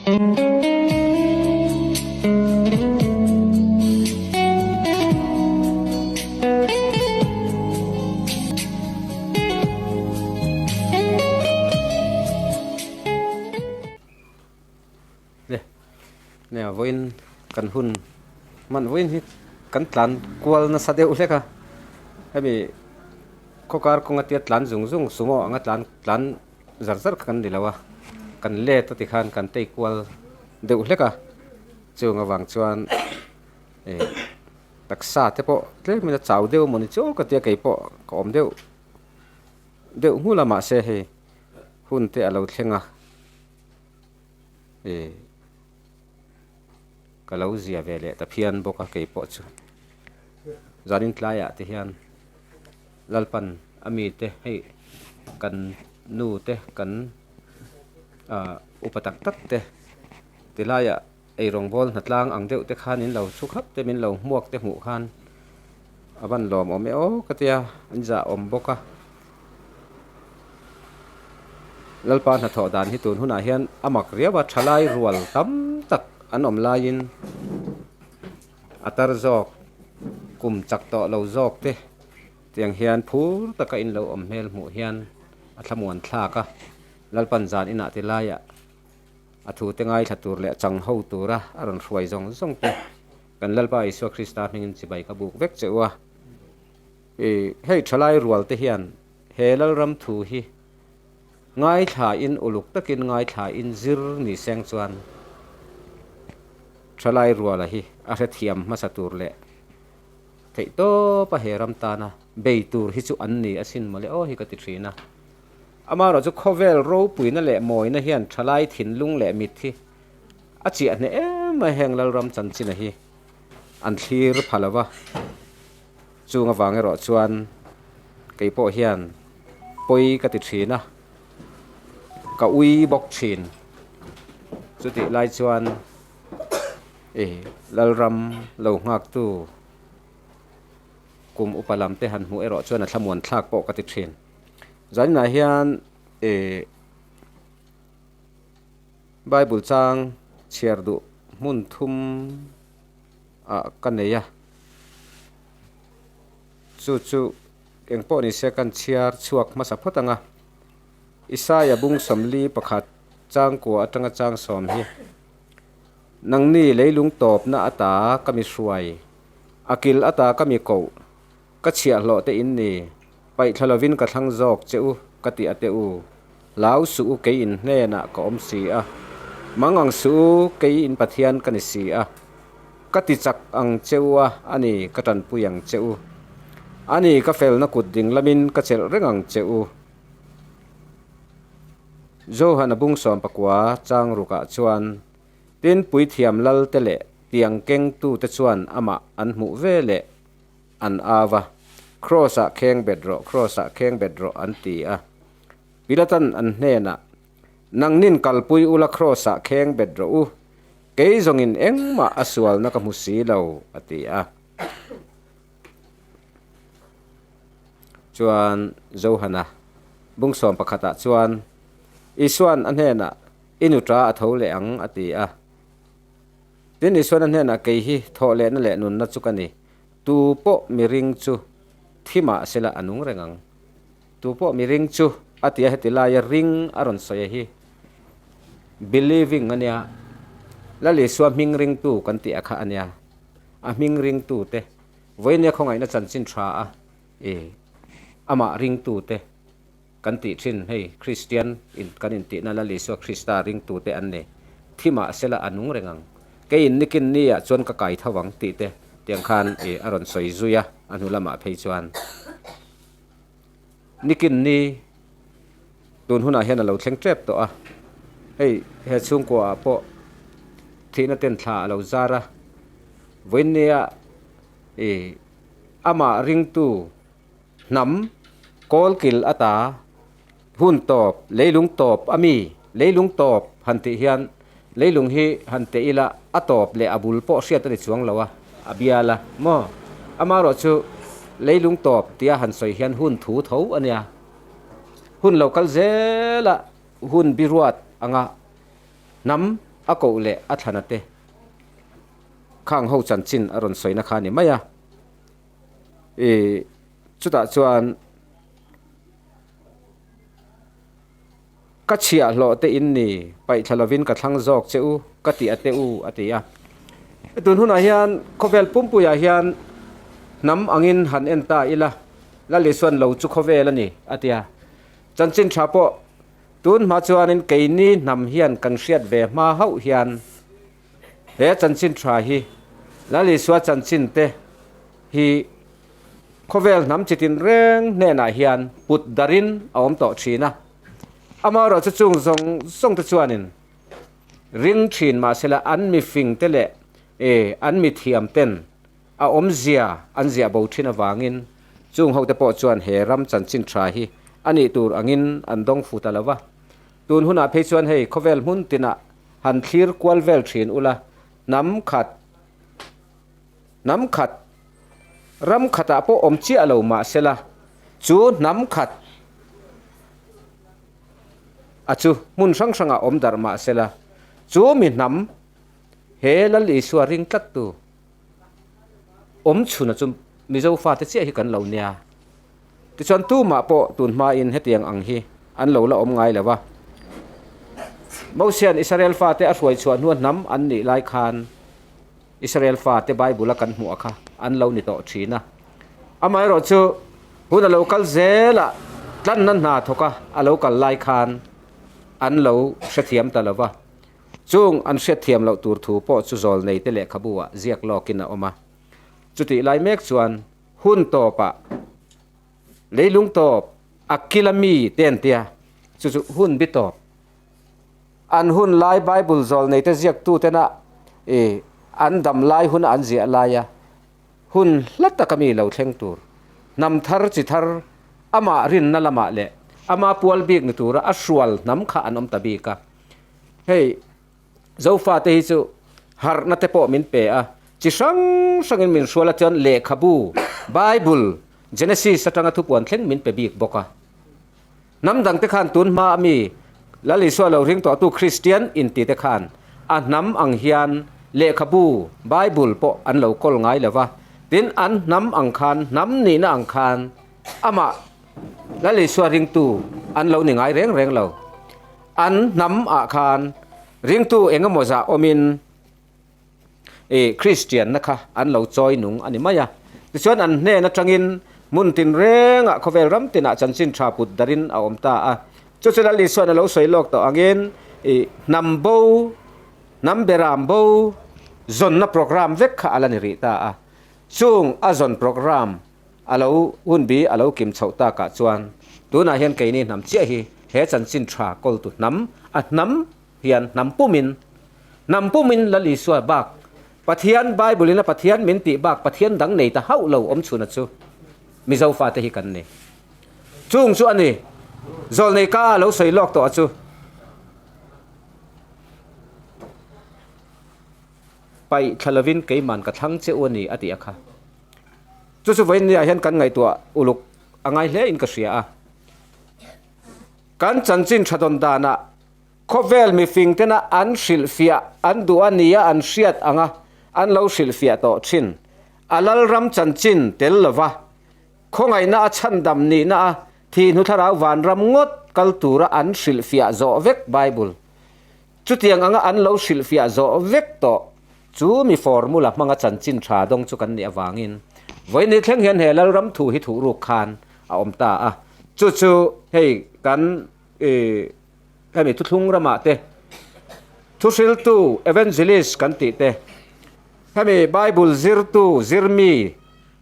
Le nia vawiin kan hun hman vawiin hi kan tlan kual nasa deuh hlek a hemi khawkar kawnga tia tlan zung zung sumo anga tlan tlan zar zar kha kan ni lo a kan let a ti khan kan tei kual deuh hlek a chung avang chuan eh taksa te pawh tlem in a chau deuh mawni chu ka tia keipawh ka awm deuh deuh nghulh a mahse hei hun te a lo thleng a eh ka lo zia ve leh ta phian bawk a keipawh chu zanin tlaiah te hian. Lalpan a mite hei kan nu te kan ah upa tak tak te tilaiah eirawngbawl hnatlang ang deuh te khan in lo thu khap te min lo hmuak te hmuh khan a van lawmawm e aw ka tia an zah awm bawk a. Lalpa hnathawh dan hi tun hunah hian a mak riau a thalai rual tam tak an awm laiin A tar zawk, kum chak tawh lo zawk te tiang hian phur taka in lo awm hmel hmuh hian a thlamuan thlak a, Lalpan zan inah ti laiah a thu te ngaithla tur leh chang ho tura a rawn hruai zawng zawng te kan Lalpa Isua Krista hmingin chibai ka buk vek che u a. I hei thalai rual te hian he Lalram thu hi ngaithla in uluk takin ngaithla in zir ni seng chuan Thalai ruala hi a hrethiam hmasa tur leh theih tawp a he ram tana bei tur hi chu an ni asin mawle aw hi ka ti thin a. Amaherawh chu khawvel ropuina leh mawina hian thalai thinlung leh mit hi a chiah hneh em mai heng Lalram chanchina hi an thlir pha lo va, chung avang erawh chuan kei pawh hian pawi ka ti thin a, ka ui bawk thin. Chutih lai chuan i Lalram lo nghaktu kum upa lam te han hmuh erawh chuan a thlamuan thlak pawh ka ti thin. Zaninah hian i Bible chang chhiar duh hmun thum ah ka nei a, chu chu engpawh ni se kan chhiar chhuak hmasa phawt ang a. Isaia bung 41 changkua atanga chang sawm hi, Nangni leilung tawpna ata ka mi hruai, a kil ata ka mi koh, ka chhiahhlawh te in ni, paihthla lovin ka thlang zawk che u ka ti a te u, hlau suh u kei in hnenah ka awm si a, mang ang suh u kei in Pathian ka ni si a, ka ti chak ang che u a, a ni ka tanpui ang che u, a ni ka felna kut ding lamin ka chelh reng ang che u. Johan a bung 19 chang rukah chuan tin puithiam lal te leh tiang kengtu te chuan amah an hmuh ve leh an au a, Kraws ah kheng bet rawh, kraws ah kheng bet rawh an ti a. Pilatan an hnenah, Nangnin kalpui ula kraws ah kheng bet rawh u, kei zawngin engmah a sualna ka hmu si lo, a ti a. Chuan Johana bung 11 ah chuan Isuan a hnenah, I nuṭa a tho leh ang, a ti a. Tin, Isuan a hnenah, Kei hi thawh lehna leh nunna chu ka ni. Tu pawh mi ring chu thi mah sela a nung reng ang. Tu pawh mi ring chu, a ti a, heti laia ring a rawn sawi hi believing a nia. Lal Isua hming ringtu kan tih a kha a nia. A hming ringtute Vawinia khawngaihna chanchin tha a i amah ringtute kan tih thin hei Kristian in kan intihna Lal Isua Krista ringtute an ni. Thi mah sela a nung reng ang. Keiin nikin niah chuan ka kai tho ang tih te tiang khan i a rawn sawi zui a, a hnu lamah phei chuan nikin ni tun hunah hian a lo thleng tep tawh a. Hei he chhungkua ah pawh thihna ten thla a lo zar a, vawinia I amah ringtu hnam kawlkil ata hun tawp, leilung tawp a mi, leilung tawp han tih hian leilung hi han teh ila a tawp leh a bul pawh hriat a ni chuang lo a, a bial a maw? Amaherawhchu leilung tawp tia han sawi hian hun thu tho a nia. Hun lo kal zela hun biruat anga hnam. a koh leh a thlana te khang ho chanchin a rawn sawina kha a ni mai a. Ih chutah chuan ka chhiahhlawh te in ni paihthla lovin ka thlang zawk che u ka ti a te u a ti a. Tun hunah hian khawvel pumpuiah hian hnam angin han en ta ila Lal Isuan lo chu khawvel a ni a ti a. Chanchin tha pawh tun hma chuanin keini hnam hian kan hriat ve hma hauh hian he chanchin tha hi Lal Isua chanchin te hi khawvel hnam chi tinreng hnenah hian put darin a awm tawh thin a. Amaherawhchu chung zawng zawng te chuanin ring thin mahsela an mifing te leh an mithiam ten A awmzia an ziah bo thin avangin chung hote pawh chuan he ram chanchin tha hi a nih tur angin an dawng fu ta lo va. Tun hunah phei chuan hei khawvel hmun tinah han thlir kual vel thin ula, hnam khat, hnam khat, ram khatah pawh awm chiah lo mah sela, chu hnam khat a chu hmun hrang hrangah awm darh mah sela, chu mi hnam he Lal Isua ring tlattu, Awm chhuna chu Mizo fate chiah hi kan lo nia. Tichuan tumah pawh tun hmain hetiang ang hi an lo la awm ngai lo va. Mosia'n Israel fate a hruai chhuah hnua hnam an nih lai khan Israel fate Bible-a kan hmuh kha an lo ni tawh thin a. Amaherawhchu hun a lo kal zelah tlanna hna thawka a lo kal lai khan an lo hrethiam ta lo va. Chung an hriatthiam loh tur thu pawh chu zawlneite lehkhabu-ah ziak lawkin a awm a. Chutih lai mek chuan hun tawpah leilung tawp a kila mi te an tia, chu chu hun bi tawp. An hun lai Bible zawlneite ziaktutena i an dam lai huna an ziah laia hun hla taka mi lo thleng tur, hnam thar chi thar amah rinna lamah leh ama pual bik ni tura a hrual hnam kha an awm ta bik a. Hei Zofate hi chu harhna te pawh min pe a, chi hrang hrangin min hrual a chuan lehkhabu, Bible, Genesis atanga thupuan thleng min pe bik bawk a. Hnam dangte khan tun hma a mi Lal Isua lo ring tawhtu Kristian inti te khan a hnam ang hian lehkhabu, Bible, pawh an lo kawl ngai lo va, tin an hnam ang khan hnam nihna ang khan amah Lal Isua ringtu an lo ni ngai reng reng lo. An hnam ah khan ringtu eng emaw zah awmin i Kristianna kha an lo chawi nung a ni mai a. Tichuan an hnen atangin hmun tinrengah khawvel ram tinah chanchin tha put darin a awm ta a. Chu chu Lal Isua'n a lo sawi lawk tawh angin i hnam bo, hnam beram bo zawnna program vek kha a la ni rih ta a. Chung a zawn program A lo hun bi a lo kim chhoh takah chuan tunah hian keini hnam chiah hi he chanchin tha kawltu hnam, a hnam hian hnam pumin, hnam pumin Lal Isua bak Pathian Bible in a Pathian min tih bak Pathian dang nei ta hauh lo awm chhuna chu Mizo fate hi kan ni. Chung chu a ni. Zawlnei ka a lo sawi lawk tawh a chu. Paih thla lovin keiman ka thlang che u a ni a ti a kha. Chu chu vawiin niah hian kan ngaihtuah uluk a ngai hle in ka hria a. Kan chanchin tha dawn danah khawvel mifing tena an hrilhfiah an duh a nia an hriat anga an lo hrilhfiah tawh thin. A lalram chanchin tel lova khawngaihna a chhandam nihna a thihnu thlarau vanram ngawt kal tura an hrilhfiah zawh vek Bible Chutiang anga an lo hrilhfiah zawh vek tawh chu mi formula hmanga chanchin tha dawng chu kan nih avangin vawiin thleng hian he Lalram thu hi thuh ruk khan a awm ta a. Chu chu hei kan hemi thuthlung ramah te thuhriltu evangelist kan tih te, hemi Bible zirtu zirmi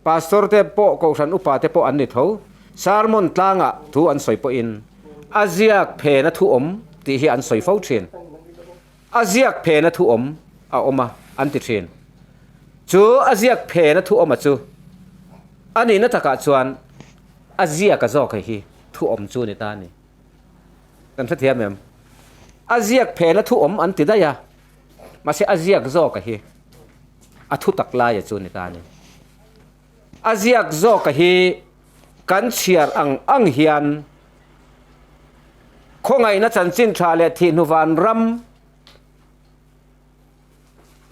Pastor te pawh Kohhran upa te pawh an ni tho. Sermon tlangah thu an sawi pawhin a ziak phena thu awm tih hi an sawi fo thin. A ziak phena thu awm a awm a an ti thin. Chu a ziak phena thu awm a chu a nihna takah chuan a ziak a zawk hei hi thu awm chu a ni ta a ni. Kan hrethiam em? A ziak phena thu awm an ti daih a, mahse a ziak zawk a hi a thu tak laia chu ni ta a ni. A ziak zawka hi kan chhiar ang ang hian khawngaihna chanchin tha leh thihhnu van ram.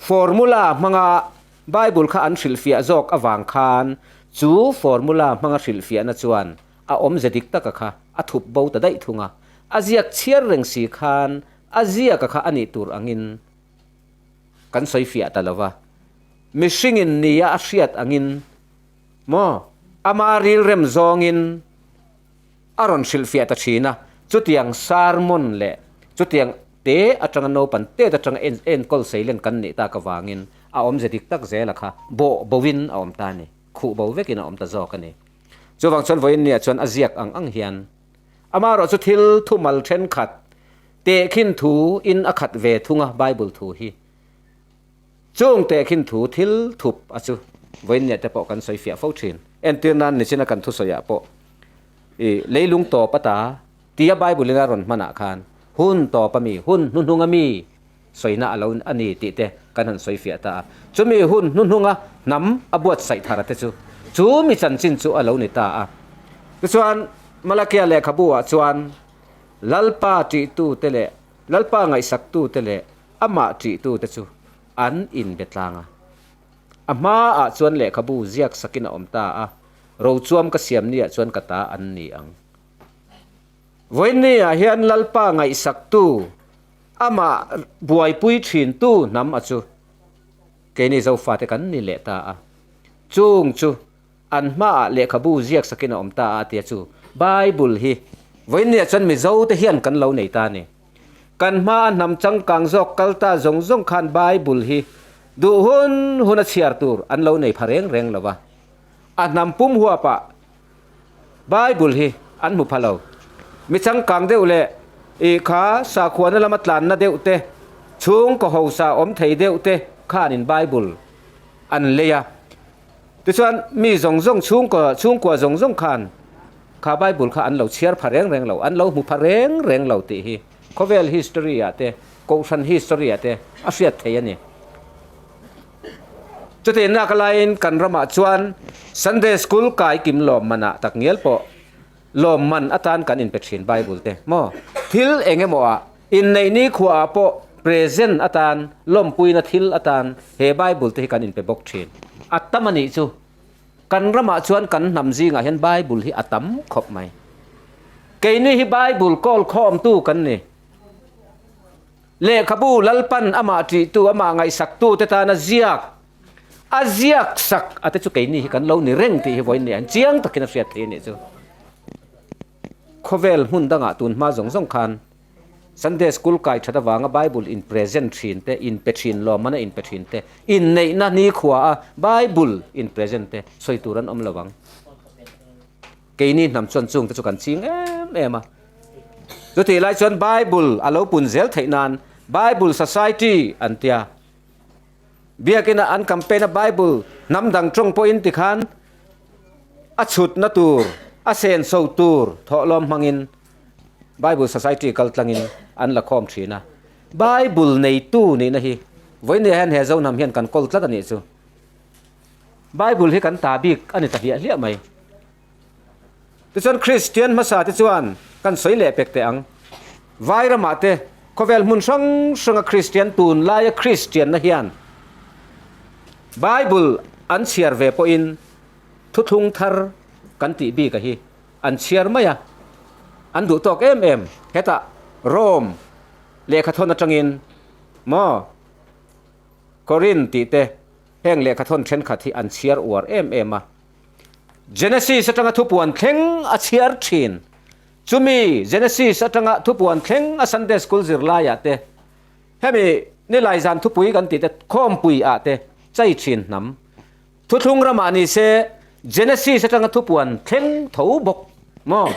Formula hmanga Bible kha an hrilhfiah zawk avang khan chu formula hmanga hrilhfiahna chuan a awmze dik taka kha a thup bo ta daih thung a. A ziak chhiar reng si khan a ziaka kha a nih tur angin kan sawi fiah ta lo va. Mihringin nia a hriat angin maw ama rilrem zawngin a rawn hrilhfiah ta thin a, chutiang sermon leh chutiang te atanga naupan tet atanga en enkawl seilen kan nih tak avangin a awmze dik tak zela kha bawh boin a awm ta a ni, khuh bo vekin a awm ta zawk a ni. Chuvang chuan vawiin nia chuan a ziak ang ang hian amaherawh chu thil thumal thenkhat tehkhin thu in a khat ve thung a Bible thu hi. Chung tehkhin thu thil thup a chu vawiin nia te pawh kan sawi fiah fo thin. Entir nan nichina kan thusawiah pawh i leilung tawp ata tia Bible in a rawn hmanah khan hun tawp ami, hun hnuhnung ami sawina a lo a ni tih te kan han sawi fiah ta a. Chumi hun hnuhnunga hnam a buatsaih thar te chu chu mi chanchin chu a lo ni ta a. Tichuan Malakia lehkhabu ah chuan Lalpa tihtu te leh Lalpa ngaihsaktu te leh Amah ṭihtute chu an inbe tlang a. A hmaah chuan lehkhabu ziak sakin a awm ta a, Rochuam ka siam niah chuan ka ta an ni ang. Vawiinniah hian Lalpa ngaihsaktu, amah buaipui ṭhintu hnam a chu keini Zofate kan ni leh ta a. Chung chu An hmaah lehkhabu ziak sakin a awm ta a tia chu Bible hi vawiinniah chuan Mizote hian kan lo nei ta a ni. Kan hmaa hnam changkang zawk kal ta zawng zawng khan Bible hi duh hun hun a chhiar tur an lo nei pha reng reng lo va. A hnam pum huapah Bible hi an hmu pha lo. Mi changkang deuh leh i kha sakhuana lama tlanna deuh te, chhungkaw hausa awm thei deuh te khanin Bible an lei a. Tichuan, mi zawng zawng chhungkaw chhungkua zawng zawng khan kha Bible kha an lo chhiar pha reng reng lo, an lo hmu pha reng reng lo tih hi khawvel history ah te, Kohhran history ah te a hriat thei a ni. Chutiang ka laiin kan ramah chuan Sunday School kai kim lawmman ah tak ngial pawh lawmman atan kan inpe thin Bible te maw? Thil eng emaw ah inneih ni khuah ah pawh present atan lawmpuina thil atan he Bible te hi kan inpe bawk thin. A tam a nih chu kan ramah chuan kan hnam zingah hian Bible hi a tam khawp mai. Keini hi Bible kawl khawmtu kan ni. Lehkhabu Lalpan amah ṭihtu amah ngaihsaktu te tana ziak A ziak sak a te chu keini hi kan lo ni reng tih hi vawiin nia an chiang takin a hriat thei a nih chu. Khawvel hmun dangah tun hma zawng zawng khan Sunday School kai that avanga Bible in present thin te, in pe thin lawmman a in pe thin te, inneihna nikhua a Bible in present te sawi tur an awm lo ang. Keini hnam chuan chung te chu kan ching em em a. Chutih lai chuan Bible a lo pun zel theih nan Bible Society an tia. Biakina an campaign a Bible hnam dang tawng pawhin tikhan a chhutna tur, a senso tur thawhlawm hmangin Bible Society kal tlangin an la khawm thin a. Bible neitu nihna hi vawinia hian he Zohnam hian kan kawl tlat a nih chu. Bible hi kan ta bik a ni ta hliah hliah mai. Tichuan Kristian hmasa te chuan kan sawi leh pek teh ang. Vai ramah te khawvel hmun hrang hranga Kristian tunlaia Kristianna hian Bible an chhiar ve pawhin thuthlung thar kan tih bik a hi an chhiar mai a, an duh tawk em em. Hetah Rome lehkhathawn atangin maw Korin tih te heng lehkhathawn thenkhat hi an chhiar uar em em a. Genesis atanga thupuan thleng a chhiar thin. Chumi Genesis atanga thupuan thleng a Sunday School zirlaiah te, hemi nilai zan thupui kan tih te khawmpui ah te chai thin hnam. Thuthlung ramah ni se Genesis atanga thupuan thleng tho bawk maw?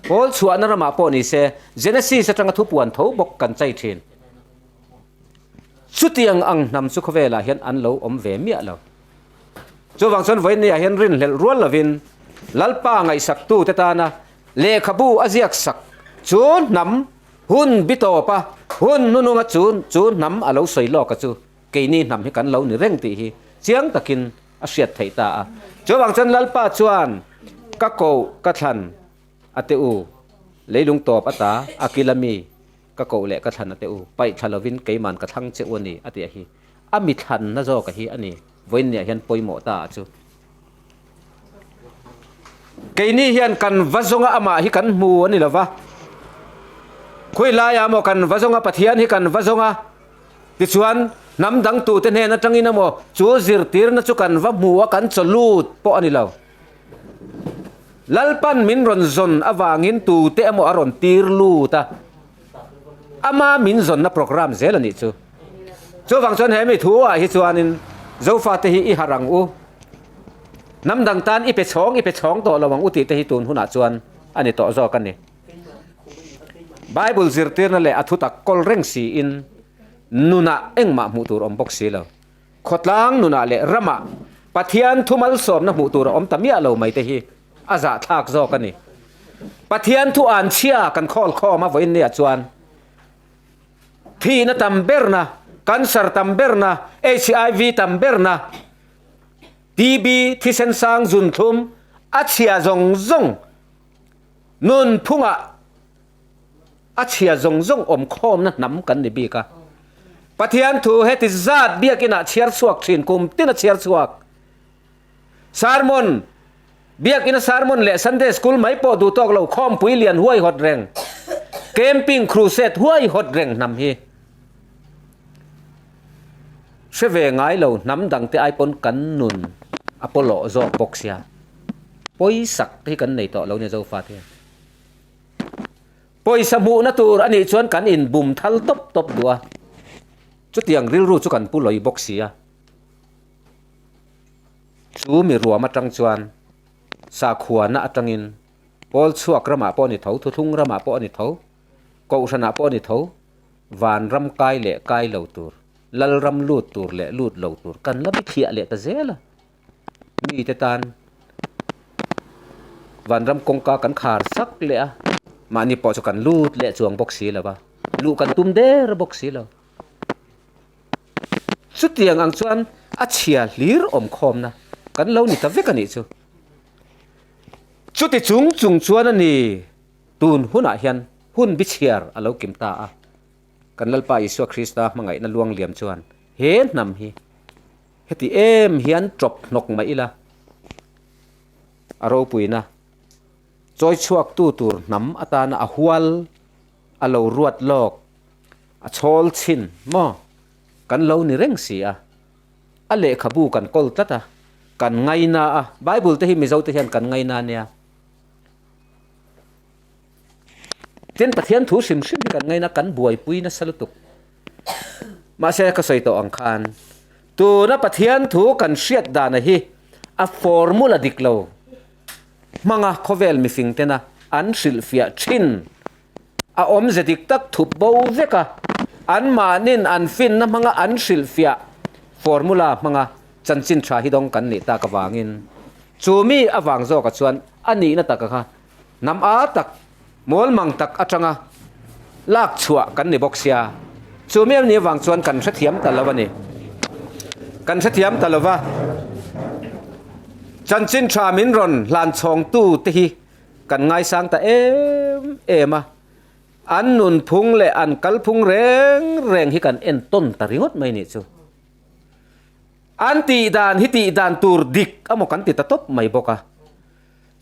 Pawl chhuahna ramah pawh ni se Genesis atanga thupuan tho bawk kan chai thin. Chutiang ang hnam chu khawvelah hian an lo awm ve miah lo. Chuvang chuan vawiinniah hian rinhlelh rual lovin Lalpa ngaihsaktute tana lehkhabu a ziak sak chu hnam hun bi tawp a, hun hnununga chu chu hnam a lo sawi lawk a chu keini hnam hi kan lo ni reng tih hi chiang takin a hriat theih ta a. Chuvang chuan Lalpa chuan ka koh ka thlan a te u, leilung tawp ata a kil ami ka koh leh ka thlan a te u, paih thla lovin keiman ka thlang che u a ni a tih a hi. A mi thlanna zawka hi a ni vawiinniah hian pawimawh ta a chu. Keini hian kan va zawnga amah hi kan hmu a ni lo va, khawi laiah maw kan va zawnga Pathian hi kan va zawnga, tichuan hnam dang tute hnen atangin emaw chu zirtirna chu kan va hmu a kan chaw lut pawh a ni lo. Lalpan min rawn zawn avangin tute emaw a rawn tir lut a. Ama min zawnna programme zel a nih chu. Chuvang chuan he mi thu ah hi chuanin Zofate hi i harh ang u, hnam dang tan i pe chhawng i pe chhawng tawh lo ang u tih te hi tun hunah chuan a ni tawh zawk a ni. Bible zirtirna leh a thutak kawl reng siin nunah engmah hmuh tur awm bawk si lo. Khawtlang nunah leh ramah Pathian thu malsawmna hmuh tur a awm ta miah lo mai te hi a zahthlak zawk a ni. Pathian thu an chhia kan khawl khawm a vawiin nia chuan thihna tam berna, cancer tam berna, HIV tam berna, TB, thisen sang zun thlum a chhia zawng zawng nun phungah a chhia zawng zawng awm khawmna hnam kan ni bik a. Pathian thu heti zat biakinah chhiar chhuak thin kum tin a chhiar chhuak. Sermon, Biakina sermon leh Sunday School mai pawh duh tawk lo khawmpui lian huaihawt reng, camping crusade huaihawt reng hnam hi hre ve ngai lo hnam dangte ai pawn kan nun a pawlawh zawk bawk sia. Pawisak te hi kan nei tawh lo nia Zofate hian. Pawisa hmuhna tur a nih chuan kan inbum thal tawp tawp duh a, chutiang rilru chu kan pu lawi bawk sia. Chu mi ruam atang chuan sakhuana atangin pawl chhuak ramah pawh a ni tho, thuthlung ramah pawh a ni tho, kohhranah pawh a ni tho, vanram kai leh kai lo tur, lalram lut tur leh lut lo tur kan la bithliah leh ta zel a. Mite tan vanram kawngka kan khar sak leh a, mahni pawh chu kan lut leh chuang bawk si lo va, luh kan tum der bawk si lo. Chutiang ang chuan a chhia hlir awm khawmna kan lo ni ta vek a nih chu. Chuti chung chung chuan a ni tun hunah hian hun bi chhiar a lo kim ta a. Kan Lalpa Isua Krista hmangaihna luang liam chuan he hnam hi heti em hian tawp hnawk mai ila a ropuina chawi chhuaktu tur hnam atana a hual a lo ruat lawk A chhawl chhin maw? Kan lo ni reng si a. A lehkhabu kan kawl tlat a, kan ngaina a, Bible te hi Mizo te hian kan ngaina nia. Tin, Pathian thu hrim hrim hi kan ngaina, kan buaipui nasa lutuk. Mahse, ka sawi tawh ang khan, tuna Pathian thu kan hriat dana hi a formula dik lo hmanga khawvel mifing tena an hrilhfiah thin. A awmze dik tak thup bo vek a, anmahnin an finna hmanga an hrilhfiah formula hmanga chanchin tha hi dawng kan nih tak avangin chu mi avang zawkah chuan a nihna taka kha hnam a tak, mawlmang tak atanga lak chhuah kan ni bawk sia. Chu mi a nih avang chuan kan hrethiam ta lo a ni. Kan hrethiam ta lo va, chanchin tha min rawn hlan chhawngtu te hi Kan ngaisang ta em em a, an nunphung leh an kalphung reng reng hi kan entawn ta ringawt mai nih chu. An tih dan hi tih dan tur dik amaw kan ti ta tawp mai bawk a.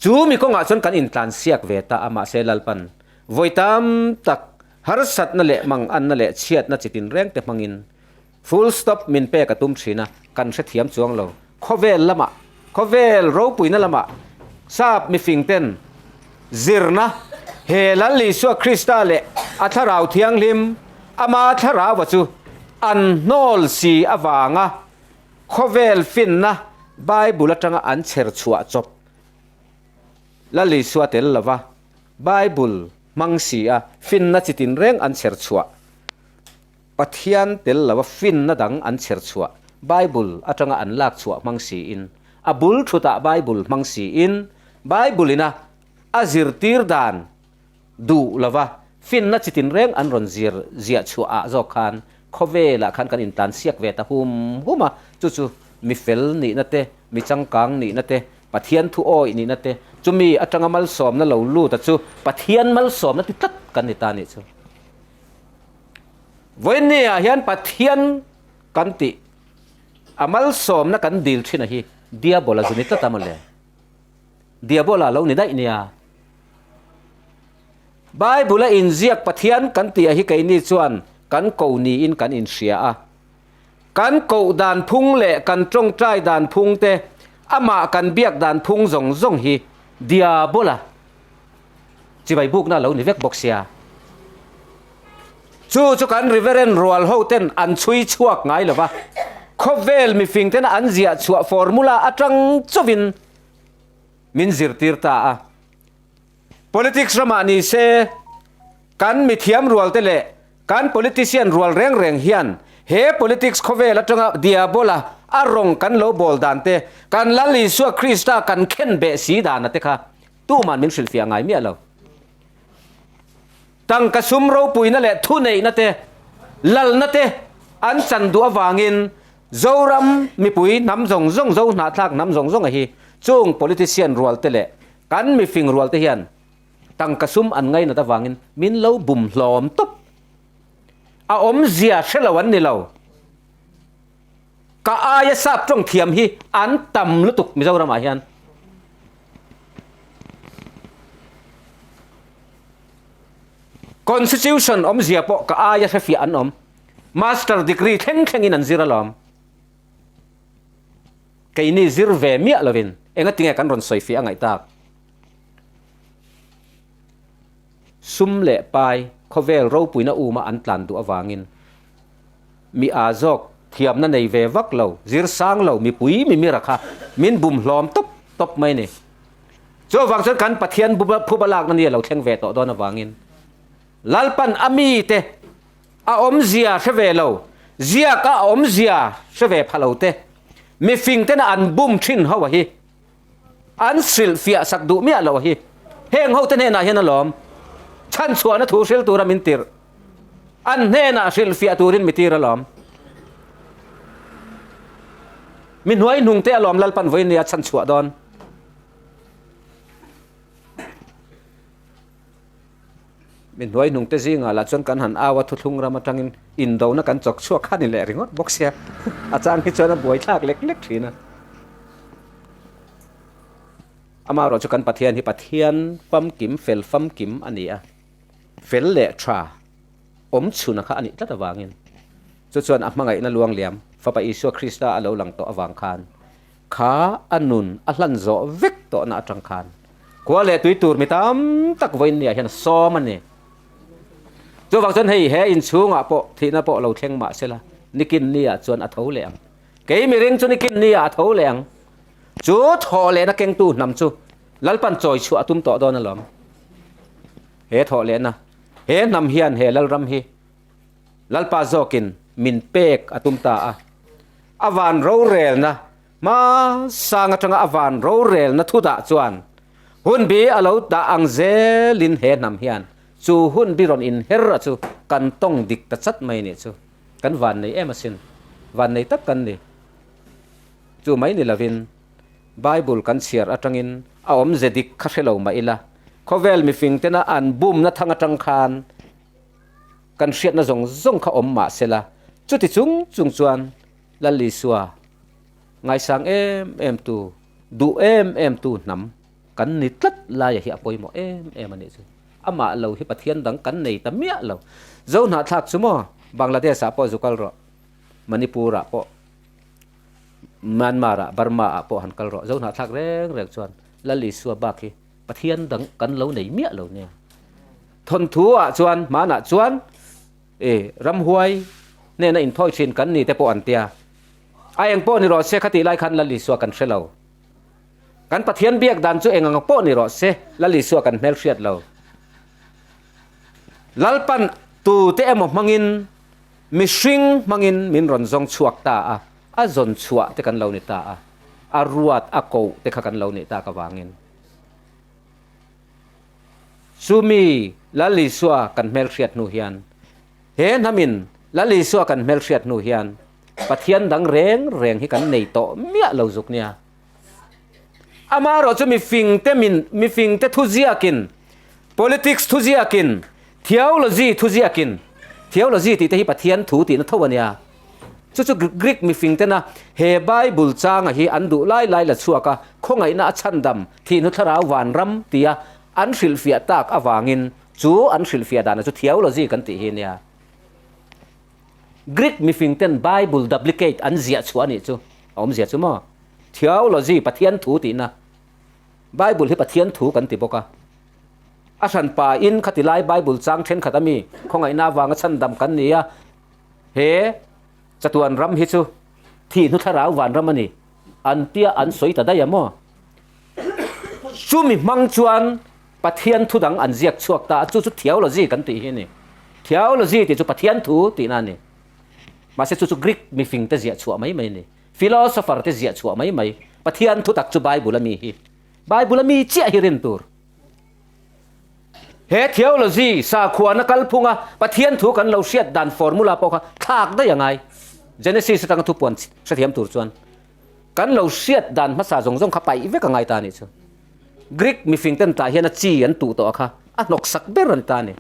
Chu mi kawngah chuan kan intlansiak ve ta a, mahse Lalpan vawi tam tak harsatna leh manganna leh chhiatna chi tinreng te hmangin Full stop min pek a tum thin a, kan hrethiam chuang lo. Khawvel lamah, khawvel ropuina lamah sap mifing ten zirna he Lal Isua Krista leh a Thlarau Thianghlim, ama Thlaraua chu an hnawl si avanga khawvel finna Bible atanga an chher chhuah chawp Lal Isua tel lova Bible hmang si a finna chi tinreng an chher chhuah Pathian tel lova finna dang an chher chhuah, Bible atanga an lak chhuah hmang siin, a bul thutah Bible hmang siin, Bible ina a zirtir dan duh lova finna chi tinreng an rawn zir ziah chhuah ah zawk khan khawvelah khan kan intlan siak ve ta hum hum a, chu chu mi fel nihna te, mi changkang nihna te, Pathian thu awih nihna te, chumi atanga malsawmna lo lut a chu Pathian malsawmna ti tlat kan ni ta nih chu. Vawiinniah hian Pathian kan tih. A malsawmna kan dil thin a hi Diabola zu ni tlat a mawle. Diabola lo ni daih nia. Bible a inziak Pathian kan tih a hi keini chuan kan ko niin kan inhria a. Kan koh dan phung leh kan tawngtai dan phung te, amah kan biak dan phung zawng zawng hi Diabola chibai bukna a lo ni vek bawk sia. Chu chu kan Reverend rual ho ten an chhui chhuak ngai lo va, khawvel mifing tena an ziah chhuah formula atang chauhin min zirtir ta a. Politics ramah ni se, kan mithiam rualte leh kan politician rual reng reng hian he politics khawvel atanga diabola a rawng kan lo bawl dan te, kan Lal Isua Krista kan khen beh si dana te kha tuman min hrilhfiah ngai miah lo. Tangka sum ropuina leh thuneihna te, lalna te an chan duh avangin Zoram mipui hnam zawng zawng, Zo hnahthlak hnam zawng zawnga hi chung politician rualte leh Kan mifing rual te hian tangka sum an ngainat avangin min lo bum hlawm tawp. A awmzia hre lo an ni lo. Ka aia sap tawng thiam hi an tam lutuk Mizoramah hian. Constitution awmzia pawh ka aia hrefiah an awm. Master degree thleng thlengin an zir alawm. Keini zir ve miah lovin engatinge kan rawn sawi fiah a ngaih tak? Sum leh pai khawvel ropuina uma an tlan duh avangin mi aa zawk thiamna nei ve vak lo, zir sang lo mipui mimira kha min bum hlawm tawp tawp mai ni. Chuvang chuan kan Pathian phuba lakna ni a lo thleng ve tawh dawn avangin Lalpan a mite A awmzia hre ve lo, ziak a awmzia hre ve pha lo te, mifing tena an bum thin ho a hi, an hrilh fiah sak duh miah lo a hi, heng ho te hnenah hian alawm chhanchhuahna thu hril tura min tirh, an hnenah hrilh fiah turin mi tir alawm. Mi hnuai hnung te alawm Lalpan vawiin nia chhanchhuah dawn. Mi hnuai hnungte zingah lah chuan kan han au a, thuthlung ram atangin indona kan chawk chhuak kha ni leh ringawt bawk sia, a chang hi chuan a buaithlak lek lek thin a. Amaherawh chu kan Pathian hi Pathian famkim, fel famkim a ni a, fel leh tha awm chhuna kha a nih tlat avangin chu chuan a hmangaihna luangliam Fapa Isua Krista a lo lang tawh avang khan Kha a nun a hlan zawh vek tawhna atang khan khua leh tui tur mi tam tak vawiin niah hian a sawm a ni. Chuvang chuan hei he inchhungah pawh thihna pawh lo thleng mah sela nikin niah chuan a tho leh ang. Kei miring chu nikin niah a tho leh ang. Chu thawh lehna kengtu hnam chu Lalpan chawi chhuah a tum tawh dawn alawm. He thawh lehna, he hnam hian he Lalram hi Lalpa zawkin min pek a tum ta a. A van rorelna hmasang atanga a van rorelna thu dah chuan hunbi a lo dah ang zelin he hnam hian chu hunbi rawn inher a chu kan tawng dik ta chat mai nih chu. Kan van nei em asin. Van nei tak kan ni. Chu mai ni lovin Bible kan chhiar atangin a awmze dik kha hre lo mah ila khawvel mifing tena an bumna thang atang khan Kan hriatna zawng zawng kha awm mah sela, chuti chung chung chuan Lal Isua ngaisang em em tu, duh em em tu hnam kan ni tlat laia hi a pawimawh em em a nih chu. Amah lo hi Pathian dang kan nei ta miah lo. Zo hnahthlak chu maw Bangladesh ah pawh zu kal rawh, Manipur ah pawh, Myanmar ah, Burma ah pawh han kal rawh. Zo hnahthlak reng reng chuan Lal Isua bak hi Pathian dang kan lo nei miah lo nia. Thawnthu ah chuan hmanah chuan e ramhuai hnena inthawi thin kan ni te pawh an tia. A eng pawh ni rawh se khatih lai khan Lal Isua kan hre lo. Kan Pathian biak dan chu eng ang pawh ni rawh se Lal Isua kan hmelhriat lo. Lalpan tu te emaw hmangin mihring hmangin min rawn zawng chhuak ta a, a zawn chhuah te kan lo ni ta a, a ruat a koh te kha kan lo nih tak avangin. Chumi Lal Isua kan hmelhriat hnu hian, he hnamin Lal Isua kan hmelhriat hnu hian Pathian dang reng reng hi kan nei tawh miah lo zuk nia. Amaherawhchu mifingte min mifingte thuziakin, politics thuziakin, theology thuziakin, theology tih te hi Pathian thu tihna tho a nia. Chu chu Greek mifing tena he Bible changa hi an duh lai lai la chhuak a, khawngaihna a chhandam, thihnu thlarau vanram tia an hrilhfiah tak avangin chu an hrilhfiah dana chu theology kan tih hi nia. Greek mifing ten Bible duplicate an ziah chhuah a nih chu a awmzia chu maw? Theology, Pathian thu tihna. Bible hi Pathian thu kan ti bawk a. A hranpa in khati lai Bible chang thenkhat ami khawngaihna avanga chhandam kan ni a, he chatuan ram hi chu thih hnu thlarau van ram a ni an tia an sawi ta daih a maw? Chumi hmang chuan Pathian thu dang an ziak chhuak ta a, chu chu theology kan tih hi a ni. Theology tih chu Pathian thu tihna a ni. Mahse chu chu Greek mifing te ziah chhuah mai mai a ni. Philosopher te ziah chhuah mai mai. Pathian thu tak chu Bible a mi hi. Bible a mi chiah hi rin tur. He theology sakhuana kalphunga Pathian thu kan lo hriat dan formula pawh kha thlak daih a ngai. Genesis atanga thupuan hrethiam tur chuan kan lo hriat dan hmasa zawng zawng kha paih vek a ngai ta a nih chu. Greek mifing ten tah hian a chi an tuh tawh a kha a hnawksak ber an ta a ni.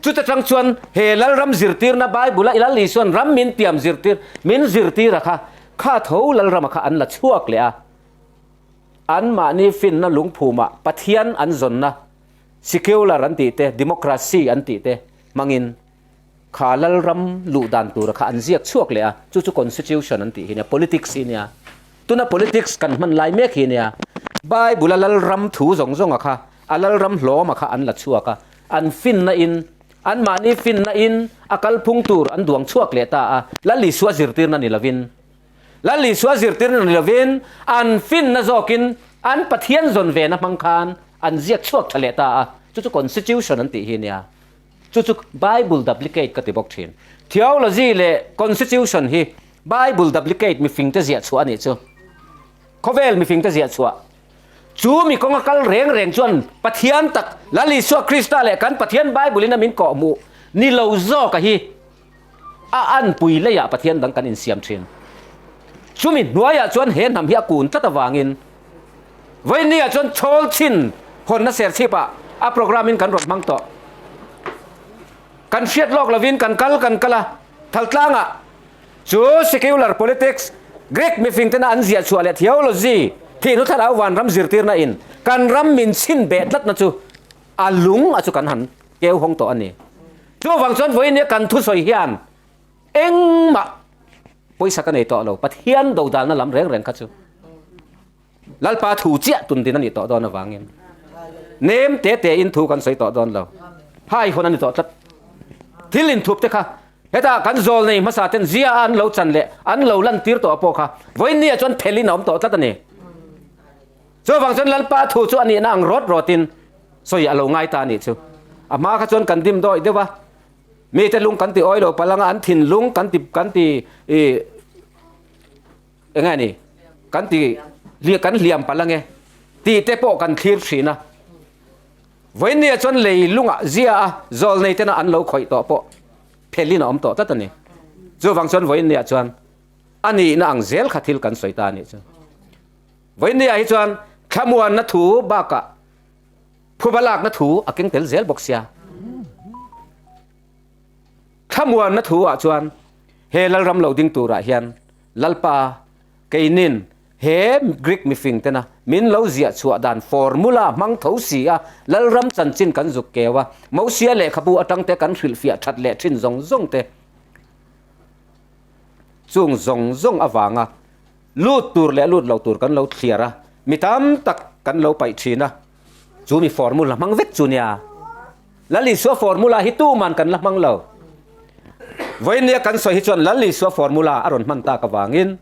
Chuta tang chuan he Lalram zirtirna Bible-a i Lal Isuan ram min tiam zirtir min zirtir a kha kha tho Lalrama kha an la chhuak leh a. Anmahni finna lungphumah Pathian an zawnna secular an tih te, democracy an tih te hmangin kha Lalram luh dan tura kha an ziak chhuak leh a, chu chu constitution an tih hi nia, politics hi nia. Tuna politics kan hman lai mek hi nia. Bible-a Lalram thu zawng zawnga kha, a Lalram hlawma kha an la chhuak a, an finna in, anmahni finna in a kalphung tur an duang chhuak leh ta a, Lal Isua zirtirna ni lovin. Lal Isua zirtirna ni lovin an finna zawkin an Pathian zawn vena hmang khan an ziak chhuak tha leh ta a, chu chu Constitution an tih hi nia. Chu chu Bible duplicate ka ti bawk thin. Theology leh Constitution hi Bible duplicate mifingte ziah chhuah a nih chu. Khawvel mifingte ziah chhuah. Chu mi kawnga kal reng reng chuan Pathian tak Lal Isua Krista leh kan Pathian Bible in a min kawhhmuh ni lo zawka hi A anpui leiah Pathian dang kan insiam thin. Chumi hnuaiah chuan he hnam hi a kun tlat avangin Vawinia chuan chhawl chhin hawnna serchhipah a programme in kan rawn hmang tawh. Kan hriat lawk lovin kan kal kan kal a, Thaltlangah chu secular politics, Greek mifing tena an ziah chhuah leh theology, thihnu thlarau vanram zirtirna in kan ram min chhin beh tlatna chu a lung a chu kan han keu hawng tawh a ni. Chuvang chuan vawiin kan thusawi hian engmah pawisa ka nei tawh lo, Pathian dodalna lam reng reng kha chu Lalpa thu chiah tun din a nih tawh dawn avangin nem te te in thu kan sawi tawh dawn lo. Hai hawn a ni tawh tlat. Thil inthup te kha hetah kan zawl nei hmasa ten zia a an lo chan leh an lo lantir tawh pawh kha vawiin ni ah chuan phelin a awm tawh tlat a ni. Chuvang chuan Lalpa thu chu a nihna ang rawt rawtin sawi a lo ngai ta a nih chu. A hma kha chuan kan dim dawih deuh a, mite lung kan ti awi lo palh anga an thinlung kan ti kan ti ih eng nge ni kan ti kan hliam palh ange tih te pawh kan thlir thin a. Vawinia chuan lei lungah zia a zawl nei tena an lo khawih tawh pawh phelin a awm tawh tlat a ni. Chuvang chuan vawinia chuan a nihna ang zel kha thil kan sawi ta a nih chu. Vawinia hi chuan thlamuanna thu bakah phuba lakna thu a keng tel zel bawk sia. Thlamuanna thu ah chuan he Lalram lo ding turah hian Lalpa keinin he Greek mifing tena min lo ziah chhuah dan formula hmang tho si a Lalram chanchin kan zuk keu a, Mosia lehkhabu atang te kan hrilhfiah that leh thin zawng zawng te chung zawng zawng avanga Lut tur leh lut lo tur kan lo thliar a, mi tam tak kan lo paih thin a, chu mi formula hmang vek chu nia. Lal Isua formula hi tuman kan la hmang lo. Vawinia kan sawi hi chuan Lal Isua formula a rawn hman tak avangin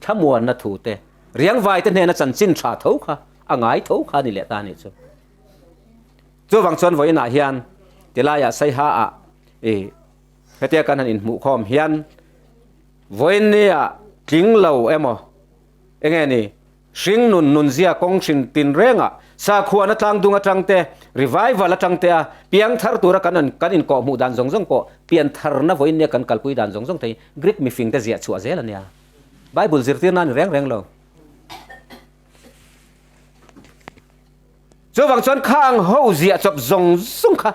thlamuanna thu te, riangvai te hnena chanchin tha tho kha a ngai tho kha a ni leh ta a nih chu. Chuvang chuan vawiinah hian tilaiah Saiha ah i hetia kan han inhmuhkhawm hian Vawinia tling lo emaw enge ni, hring nun nunzia kawng hrin tin rengah sakhuana tlangdung atang te, revival atang te a piangthar tura kan kan inkawhhmuh dan zawng zawng pawh piantharna vawinia kan kalpui dan zawng zawng te hi Greek mifing te ziah chhuah zel a nia. Bible zirtirna a ni reng reng lo. Chuvang chuan khang ho ziah chawp zawng zawng kha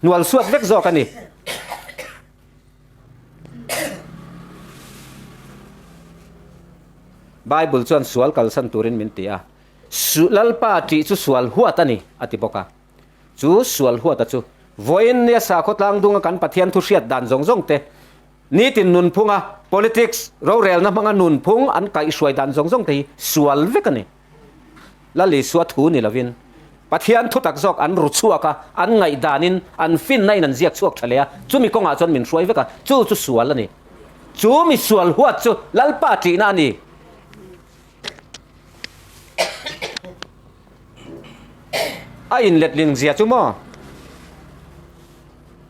hnual suat vek zawk a ni. Bible chuan sual kalsan turin min ti a, Lalpa ṭih chu sual huat a ni, a ti bawk a. Chu sual huata chu vawiin nia sakhaw tlangdunga kan Pathian thu hriat dan zawng zawng te, nitin nunphunga politics rorelna hmanga nunphung an kaihhruai dan zawng zawng te hi sual vek a ni. Lal Isua thu ni lovin Pathian thu tak zawk an ru chhuak a, an ngaihdanin an finna in an ziak chhuak tha leh a, chumi kawngah chuan min hruai vek a, chu chu sual a ni. Chu mi sual huat chu Lalpa ṭihna a ni. A inletling zia chu maw?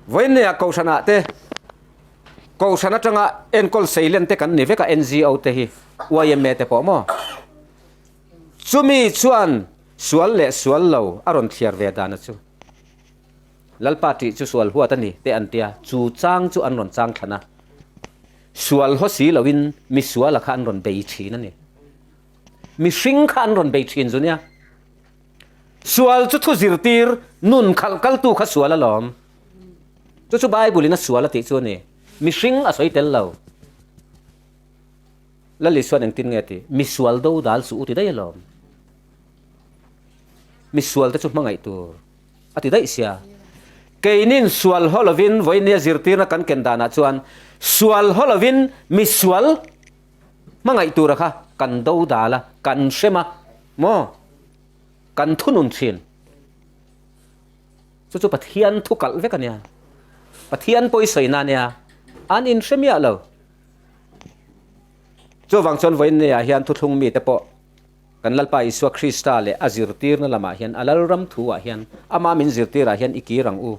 Vawiinneah Kohhranah te, Kohhran atanga enkawl seilen te kan ni vek a, NGO te hi, yma te pawh maw? Chumi chuan sual leh sual lo a rawn thliar ve dana chu Lalpa tih chu sual huat a ni te an tia, chu chang chu an rawn chang thlan a. Sual haw si loin mi suala kha an rawn bei thin a ni. Mihring kha an rawn bei thin zu nia. Sual chu thu zirtir nun khalh kaltu kha sual alawm. Chu chu Bible in a sual a tih chu a ni. Mihring a sawi tel lo. Lal Isuan engtin nge ti? Misual do dal suh u ti daih alawm. Misual te chu hmangaih tur a ti daih sia. Keinin sual haw lovin vawinia zirtirna kan ken danah chuan sual haw lovin misual hmangaih tura kha kan do dal a, kan hrem a maw? Kan thunun thin. Chu chu Pathian thu kalh vek a nia. Pathian pawi sawina a nia. An inhre miah lo. Chuvang chuan vawiinneah hian thuthlung mite pawh kan Lalpa Isua Krista leh a zirtirna lamah hian a Lalram thuah hian ama min zirtirah hian i kir ang u.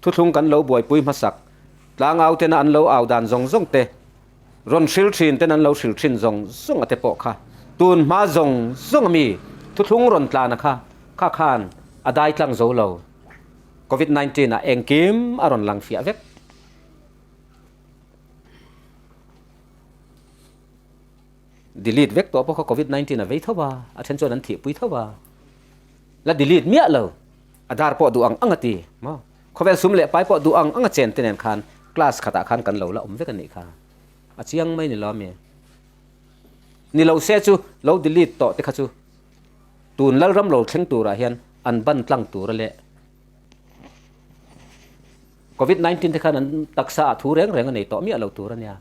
Thuthlung kan lo buaipui hmasak, tlangau tena an lo au dan zawng zawng te, rawn hril thin ten an lo hril thin zawng zawng a te pawh kha tun hma zawng zawng a mi thuthlung rawn tlana kha kha khan a dai tlang zo lo. Covid 19 ah engkim a rawn lang fiah vek. Delete vek tawh pawh kha covid 19 a vei tho a, a then chuan an thihpui tho a, la delete miah lo, a dar pawh duh ang ang a ti maw, khawvel sum leh pai pawh duh ang ang a chen te nen khan class khatah khan kan lo la awm vek a nih kha, a chiang mai ni lo ami? Ni lo se chu lo delete tawh te kha chu tun Lalram lo thleng turah hian an ban tlang tur a leh. Covid 19 te khan an taksa ah thu reng reng a nei tawh miah lo tur a nia.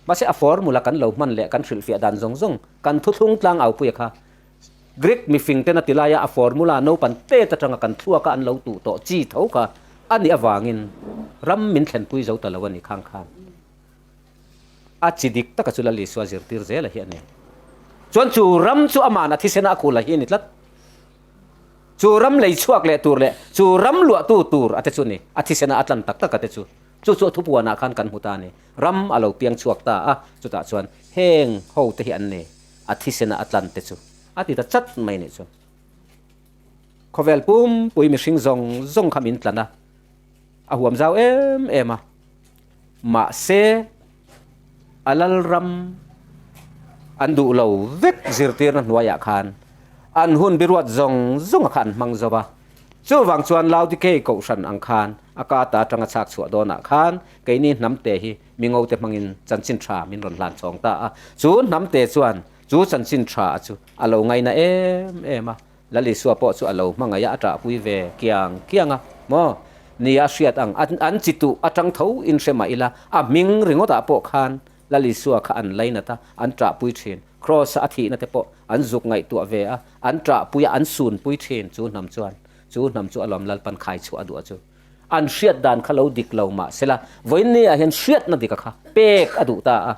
Mahse a formula kan lo hman leh kan hrilhfiah dan zawng zawng kan thuthlung tlang aupuia kha Greek mifing ten a ti laia a formula naupan tet atanga kan thluaka an lo tuh tawh chi tho kha a nih avangin ram min thlenpui zo ta lo a ni khang khan. A chi dik taka chu Lal Isua zirtir zel a hi a ni. Chuan chu ram chu aman a thisena a khul a hi a ni tlat. Chu ram lei chhuak leh tur leh chu ram luahtu tur a te chu ni, a thisena a tlan tak tak a te chu. Chu chu a thupuanah khan kan hmu ta a ni. Ram a lo piang chhuak ta a, chutah chuan heng ho te hi an ni, a thisena a tlan te chu a ti ta chat mai nih chu. Khawvel pumpui mihring zawng zawng kha min tlan a, a huam zau em em a. Mahse, a lalram an duh lo vek zirtirna hnuaiah khan an hun biruat zawng zawnga kha an hmang zo va. Chuvang chuan Laodikei kohhran ang khan a ka ta atanga chhak chhuah dawnah khan keini hnamte hi mingote hmangin chanchin tha min rawn hlan chhawng ta a. Chu hnamte chuan chu chanchin tha a chu a lo ngaina em em a. Lal Isua pawh chu a lo hmangaih a, a ṭahpui ve kiang kiang a, maw? Nia a hriat ang, an chi tuh aṭang tho in hre mah ila, a hming ringawtah pawh khan Lal Isua kha an lainat a, an ṭahpui ṭhin. Kraws-a a thihna te pawh an zuk ngaihtuah ve a, an ṭahpui a, an sunpui ṭhin. Chu hnam chuan, chu hnam chu a lawm Lalpan khai chhuah a duh a chu. An hriat dan kha lo dik lo mah sela, vawiinniah hian hriatna dika kha pek a duh ta a.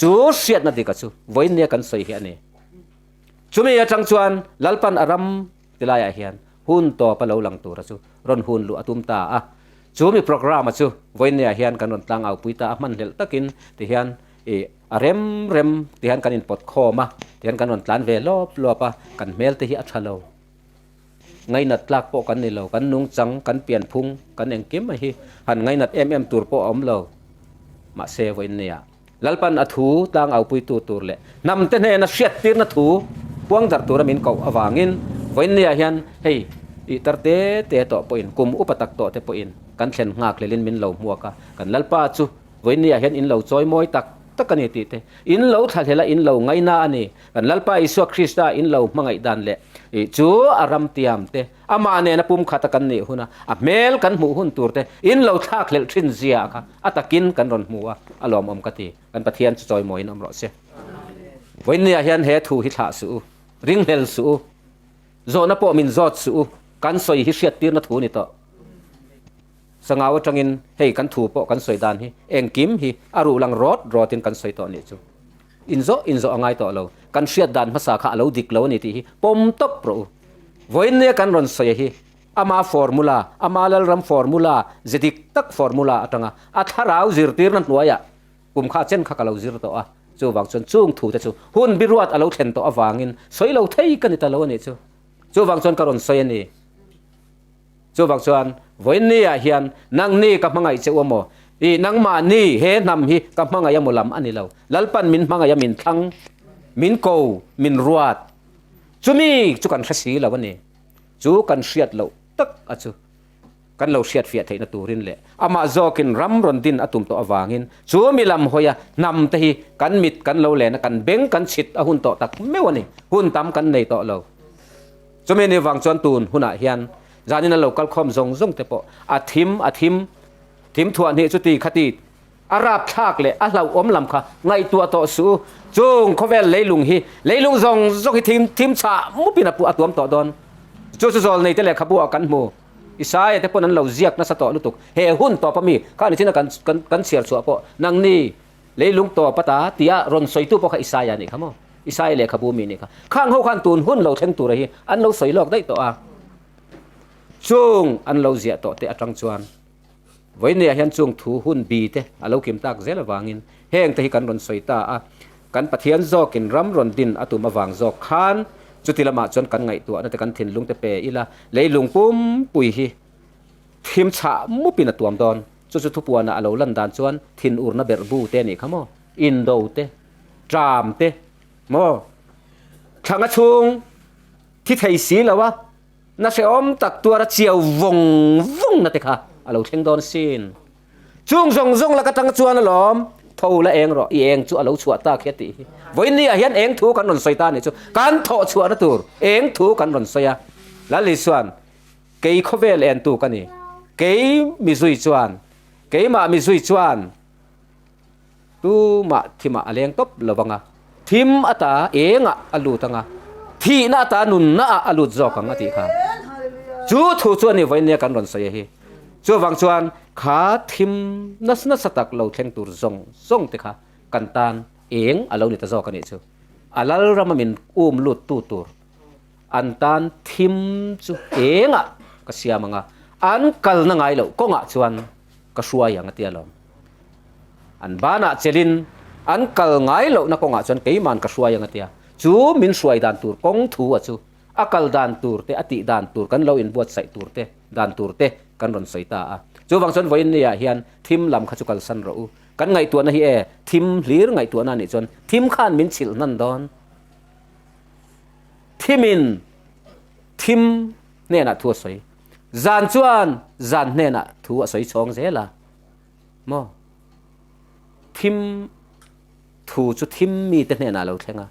Chu hriatna dika chu vawiinnia kan sawi hi a ni. Chumi atang chuan Lalpan a ram tilaiah hian hun tawp a lo lang tura chu rawn hun luh a tum ta a. Chumi programme-a chu vawiinniah hian kan rawn tlang au pui ta a, hmanhlelh takin tihian ih a rem rem tihian kan inpawt khawm a, tihian kan rawn tlan ve lawp lawp a, kan hmel te hi a tha lo. Ngainat tlak pawh kan ni lo, kan nungchang, kan pianphung, kan engkim a hi han ngainat em em tur pawh a awm lo. Mahse vawiinniah. Lalpan a thu tlang aupuitu tur leh hnamte hnena hriattirna thu puang darh tura min koh avangin vawiinniah hian hei tih tar te te tawh pawhin kum upa tak tawh te pawhin kan thlen nghak hlelin min lo hmuak a, kan Lalpa chu vawiinniah hian in lo chawi mawi tak. tak a ni tih te, in lo thlahlel a, in lo ngaina a ni. Kan Lalpa Isua Krista in lo hmangaih dan leh ih chu a ram tiam te, amah nena pumkhat a kan nih huna a hmel kan hmuh hun tur te in lo thlakhlelh thin zia kha a takin kan rawn hmu a, a lawmawm ka ti. Kan Pathian chu chawimawiin awm rawh se. Vawiinniah hian he thu hi thlah suh u, ringhlel suh u, zawhna pawh min zawt suh u, kan sawi hi hriattirna thu ni tawh. Sangau atangin hei kan thu pawh kan sawi dan hi engkim hi a ruh lang rawt rawtin kan sawi tawh nih chu. Inzawh inzawh a ngai tawh lo. Kan hriat dan hmasa kha a lo dik lo a ni tih hi pawm tawp rawh u. Vawiinnia kan rawn sawi a hi ama formula, ama Lalram formula, ze dik tak formula atanga a thlarau zirtirna hnuaiah kum kha chen kha ka lo zir tawh a. Chuvang chuan chung thu te chu hun biruat a lo thlen tawh avangin sawi lo thei ka ni ta lo a nih chu. Chuvang chuan ka rawn sawi a ni. Chuvang chuan, vawiinniah hian nangni ka hmangaih che u amaw? Ih, nangmahni he hnam hi ka hmangaih amaw lam a ni lo. Lalpan min hmangaih a, min thlang, min ko, min ruat. Chumi chu kan hre si lo a ni. Chu kan hriat loh tak a chu kan lo hriat fiah theihna turin leh amah zawkin ram rawn din a tum tawh avangin chu mi lam hawia hnam te hi kan mit kan lo len a, kan beng kan chhit a hun tawh tak meuh a ni. Hun tam kan nei tawh lo. Chumi ni vang chuan tun hunah hian zanin a lo kal khawm zawng zawng te pawh a thim a thim thim thuah hnih chuti khati a rap thlak leh a hlauhawm lam kha ngaihtuah tawh suh u. Chung khawvel leilung hi leilung zawng zawng hi thim thim chhah mupin a a tuam tawh dawn. Chu chu zawlnei te lehkhabu ah kan hmu. Isaia te pawn an lo ziak nasa tawh lutuk. He hun tawp ami kha ni chin a kan kan kan chhiar chhuah pawh nangni Leilung tawp ata tia rawn sawitu pawh kha Isaia nih kha maw? Isaia lehkhabu mi nih kha. Khang ho khan tun hun lo thleng tura hi an lo sawi lawk daih tawh a. Chung an lo ziah tawh te atang chuan vawinia hian chung thu hun bi te a lo kim tak zel avangin heng te hi kan rawn sawi ta a. Kan Pathian zawkin ram rawn din a tum avang zawk khan chuti lamah chuan kan ngaihtuahna te kan thinlung te pe ila leilung pumpui hi Thim chhah mupin a tuam dawn. Chu chu thupuanah a lo lan dan chuan thinurna berh bu te a nih kha maw? Indo te, ṭam te maw? Thlanga chhung thi thei si lo a, na hrehawm tak tuar a chiau vawng vawng na te kha a lo thleng dawn sin. Chung zawng zawng lak atang chuan alawm tho la eng rawh, i eng chu a lo chhuah tak hi a tih hi. Vawiin ni ah hian eng thu kan rawn sawi ta a nih chu. Kan thawh chhuahna tur eng thu kan rawn sawi a. Lal Isuan Kei khawvel entu ka ni. Kei mi zui chuan, keimah mi zui chuan tumah thimah a leng tawp lo vang a, thim ata engah a lut ang a, thihna ata nunnaah a lut zawk ang a tih kha. Chu thu chu a ni vawinia kan rawn sawi a hi. Chuvang chuan kha thim nasa nasa tak lo thleng tur zawng zawng te kha kan tan eng a lo ni ta zawk a nih chu. A lalrama min um lut tu tur. An tan thim chu engah ka siam ang a, an kalna ngai loh kawngah chuan ka hruai ang a ti alawm. An banah chelin an kal ngai lohna kawngah chuan keiman ka hruai ang a ti a, chu min hruai dan tur kawng thu a chu a kal dan tur te, a tih dan tur kan lo inbuatsaih tur te, dan tur te kan rawn sawi ta a. Chuvang chuan vawiin niah hian thim lam kha chu kalsan rawh u. Kan ngaihtuahna hi e, thim hlir ngaihtuahna a nih chuan thim khan min chhilh hnan dawn. Thimin thim hnenah thu a sawi. Zan chuan zan hnenah thu a sawi chhawng zel a. Maw? Thim thu chu thim mite hnenah a lo thleng a.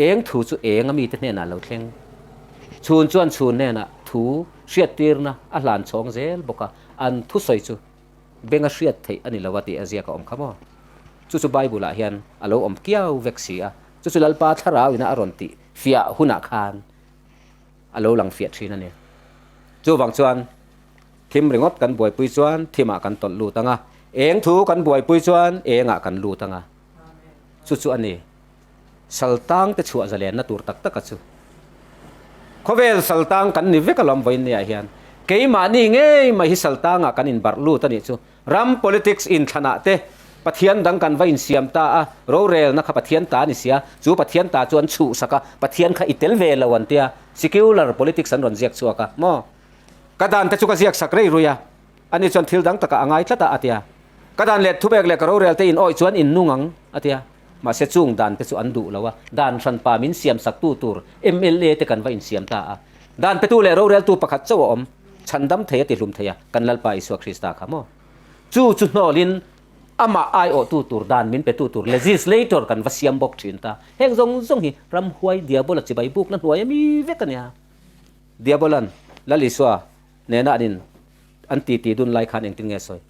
Eng thu chu eng a mite hnenah a lo thleng. Chhun chuan chhun hnenah thu hriattirna a hlan chhawng zel bawk a. An thusawi chu benga hriat theih a ni lo a tih a ziak a awm kha maw? Chu chu Bible-ah hian a lo awm kiau vek si a. Chu chu Lalpa thlarau ina a rawn tih fiah hunah khan a lo lang fiah thin a ni. Chuvang chuan thim ringawt kan buaipui chuan thimah kan tawlh lut ang a, eng thu kan buaipui chuan engah kan lut ang a. Chu chu a ni. Saltang te chhuah zalenna tur tak taka chu. Khawvel saltang kan ni vek alawm vawiin niah hian. Keimahni ngei mai hi saltangah kan inbarh lut a nih chu. Ram politics inthlanah te Pathian dang kan va insiam ta a, rorelna kha Pathian ta a ni sia, chu Pathian ta chu an chhuhsak a, Pathian kha i tel ve lo an tia, secular politics an rawn ziak chhuak a, maw? Ka dan te chu ka ziak sak rei rui a, ani chuan thil dang takah a ngai tlat a, a tia. Ka dan leh thupek leh ka rorel te in awih chuan in nung ang, a tia. Mahse chung dan te chu an duh lo a, dan hranpa min siam sak tu tur mla te kan va insiam ta a. Dan petu leh roreltu pakhat chauh a awm. Chhandam thei a tihlum thei a, kan Lalpa Isua Krista kha maw? Chu chu hnawlin Amah aiawhtu tur dan min petu tur legislator kan va siam bawk thin ta. Heng zawng zawng hi ramhuai Diabola chibai bukna hnuai ami vek a nia. Diabolan Lal Isua nena an in an titi dun lai khan engtin nge sawi?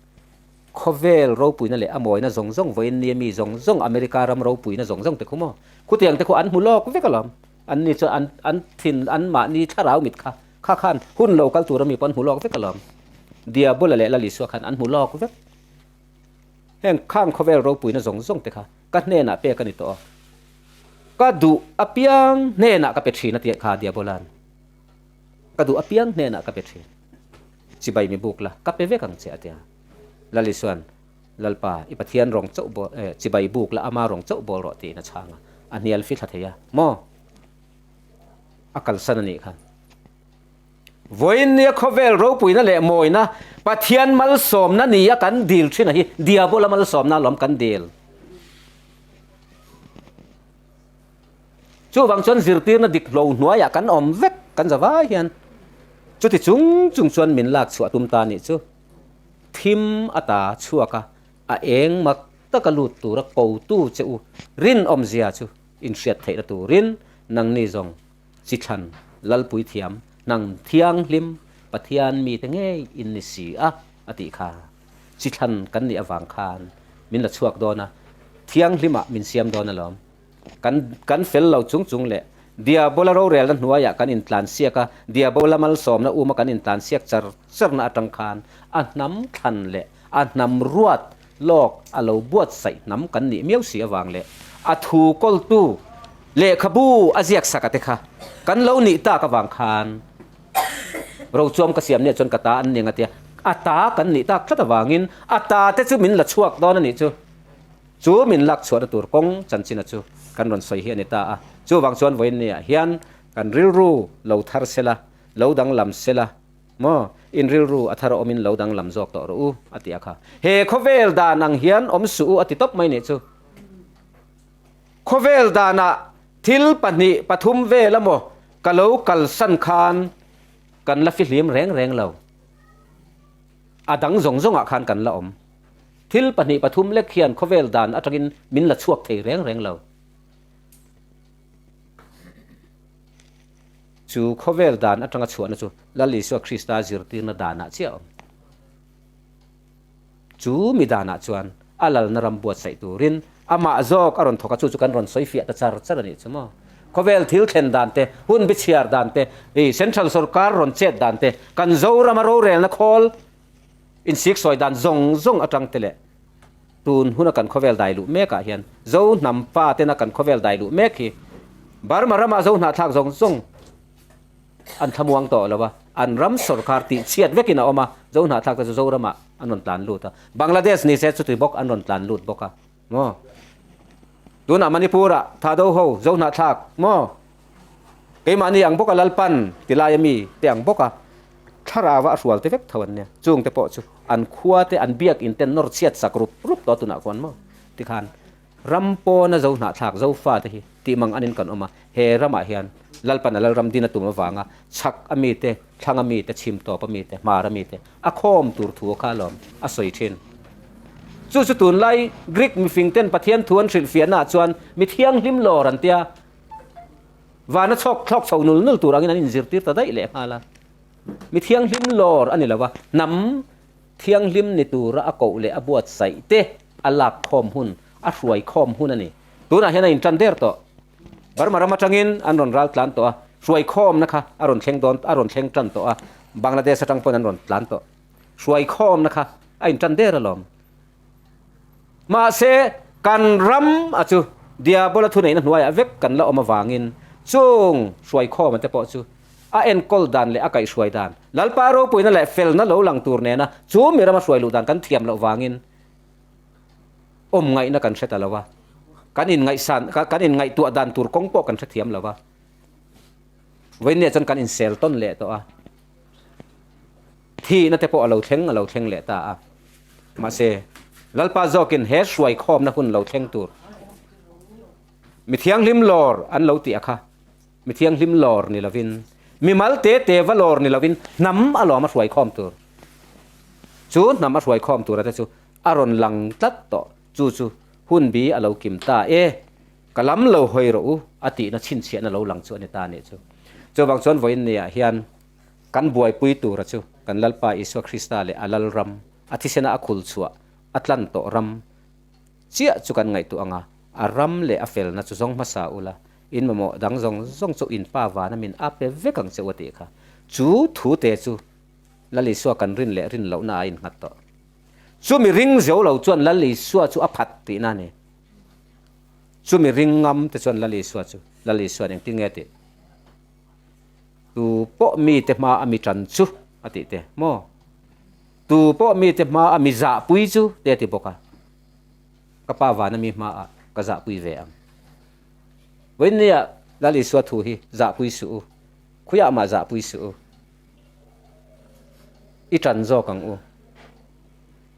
Khawvel ropuina leh a mawina zawng zawng vawiin nia mi zawng zawng America ram ropuina zawng zawng te khu maw? Khutiang te khu an hmu lawk vek alawm. An ni chuan an an thin an mahni thlarau mit kha kha khan hun lo kal tur ami pawh an hmu lawk vek alawm. Diabola leh Lal Isua khan an hmu lawk vek. Heng khang khawvel ropuina zawng zawng te kha ka hnenah pek a ni tawh a, ka duh apiang hnenah ka pe thin a tih kha Diabola'n. Ka duh apiang hnenah ka pe thin. Chibai mi buk la, ka pe vek ang che a ti a. Lal Isua'n, Lalpa, i Pathian rawng chauh bawl, eh, chibai buk la, ama rawng chauh bawl rawh tiin a chhang a. A hnial fithla thei a, maw? A kalsan a nih kha. Vawiin nia khawvel ropuina leh mawina Pathian malsawmna nia kan dil thin a hi Diabola malsawmna alawm kan dil. Chuvang chuan zirtirna dik hlo hnuaiah kan awm vek kan za vai hian chuti chung chung chuan min lak chhuah tum ta nih chu thim ata chhuak a, a eng mak taka lut tura kotu che u rinawmzia chu inhriat theihna turin nangni zawng Chithlan, Lalpui thiam, hnang thianghlim, Pathian mite ngei in ni si a, a tih kha. Chithlan kan nih avang khan min la chhuak dawn a, thianghlimah min siam dawn alawm. Kan kan fel lo chung chung leh Diabola rorelna hnuaiah kan intlansiak a, Diabola malsawmna uma kan intlansiak char charna atang khan a hnam thlan leh a hnam ruat lawk a lo buatsaih hnam kan nih miau si avang leh a thu kawltu lehkhabu a ziak sak a te kha kan lo nih tak avang khan rochuam ka siam nia chuan ka ta an ni ang a tia a ta kan nih tak tlat avangin a ta te chu min la chhuak dawn a nih chu chu min lak chhuahna tur kawng chanchina chu kan rawn sawi hi a ni ta a chuvang chuan vawiin niah hian kan rilru lo thar sela lo danglam sela Maw? In rilru a thar awmin lo danglam zawk tawh rawh u, a ti a kha. He khawvel dan ang hian awm suh u a ti tawp mai nih chu. Khawvel danah thil pahnih pathum vel a maw ka lo kalsan khan kan la fihlim reng reng lo. A dang zawng zawngah khan kan la awm. Thil pahnih pathum lek hian khawvel dan atangin min la chhuak thei reng reng lo. Chu khawvel dan atanga chhuahna chu Lal Isua Krista zirtirna danah chiah a awm. Chu mi danah chuan a lalna ram buatsaih turin amah zawk a rawn thawk a, chu chu kan rawn sawi fiah ta char char a nih chu maw. Khawvel thil thlen dan te, hun bichhiar dan te, i Central sawrkar rawn chet dan te, kan Zorama rorelna khawl insiksawi dan zawng zawng atang te leh Tun huna kan khawvel dai luh mekah hian Zo hnam pa tena kan khawvel dai luh mek hi Burma ramah Zo hnahthlak zawng zawng an thlamuang tawh lo a, an ram sawrkar tih chhiat vekin a awm a, Zo hnahthlak te chu Zoramah an rawn tlan lut a, Bangladesh ni se chuti bawk an rawn tlan lut bawk a maw? Tunah Manipur-ah Thado ho Zo hnahthlak maw? Keimahni ang bawka Lalpan ti laia mi te ang bawka thlarauva a hrual te vek tho an nia. Chung te pawh chu an khua te an biakin ten nawr chhiat sak rup rup tawh tunah khuan maw tikhan ram pawna zo hnahthlak zo fa te hi tih mang anin kan awm a. He ramah hian Lalpan a Lalram din a tum avanga chhak a mi te, thlang a mi te, chhim tawp a mi te, hmar a mi te a khawm tur thu kha alawm a sawi thin. Chu chu tunlai Greek mifing ten Pathian thu an hrilhfiahnaah chuan mi thianghlim lawr an tia. Vana chhawk thlawk chho nul nul tur angin an inzirtir ta daih leh nghal a. Mi thianghlim lawr a ni lo va, hnam thianghlim ni tura a koh leh a buatsaih te a lak khawm hun, a hruai khawm hun a ni. Tunah hian a intan der tawh. Burma ram atangin an rawn ral tlan tawh a, hruai khawmna kha a rawn thleng dawn, a rawn thleng tan tawh a, Bangladesh atang pawn an rawn tlan tawh. Hruai khawmna kha a intan der alawm. Mahse, kan ram a chu Diabola thuneihna hnuaiah vek kan la awm avangin chung hruaikhawma te pawh chu a enkawl dan leh a kaihhruai dan, Lalpa ropuina leh felna lo lang tur nena chu mi rama hruai luh dan kan thiam loh vangin awm ngaihna kan hre ta lo a, kan inngaihsan, kan inngaihtuah dan tur kawng pawh kan hrethiam lo a. Vawiinniah chuan kan insel tawn leh tawh a. Thihna te pawh a lo thleng a lo thleng leh ta a. Mahse, Lalpa zawkin he hruaikhawmna hun lo thleng tur mi thianghlim lawr an lo tih a kha, mi thianghlim lawr ni lovin, mi mal te te va lawr ni lovin hnam a lawm a hruaikhawm tur. Chu hnam a hruaikhawm tura te chu A rawn lang tlat tawh. Chu chu hun bi a lo kim ta e. Ka lam lo hawi rawh u a tihna chhinchhiahna lo lang chu a ni ta a nih chu. Chuvang chuan vawiin niah hian kan buaipui tura chu kan Lalpa Isua Krista leh a Lalram, a thisena a khul chhuah, a tlan tawh ram chiah chu kan ngaihtuah ang a, a ram leh a felna chu zawng hmasa ula, in mamawh dang zawng zawng chu in pa vana min a pe vek ang che u a tih kha. Chu thu te chu Lal Isua kan rin leh rin lohna a innghat tawh. Chumi ring zo lo chuan Lal Isua chu a phat tihna a ni. Chumi ring ngam te chuan Lal Isua chu, Lal Isua'n engtin nge tih? Tu pawh mite hma a mi tan chu a tih te maw? Tu pawh mite hma a mi zahpui chu te a ti bawk a. Ka pa vana mi hmaah ka zahpui ve ang. Vawiinnia Lal Isua thu hi zahpui suh u, khuiah mah zahpui suh u. I tan zawk ang u.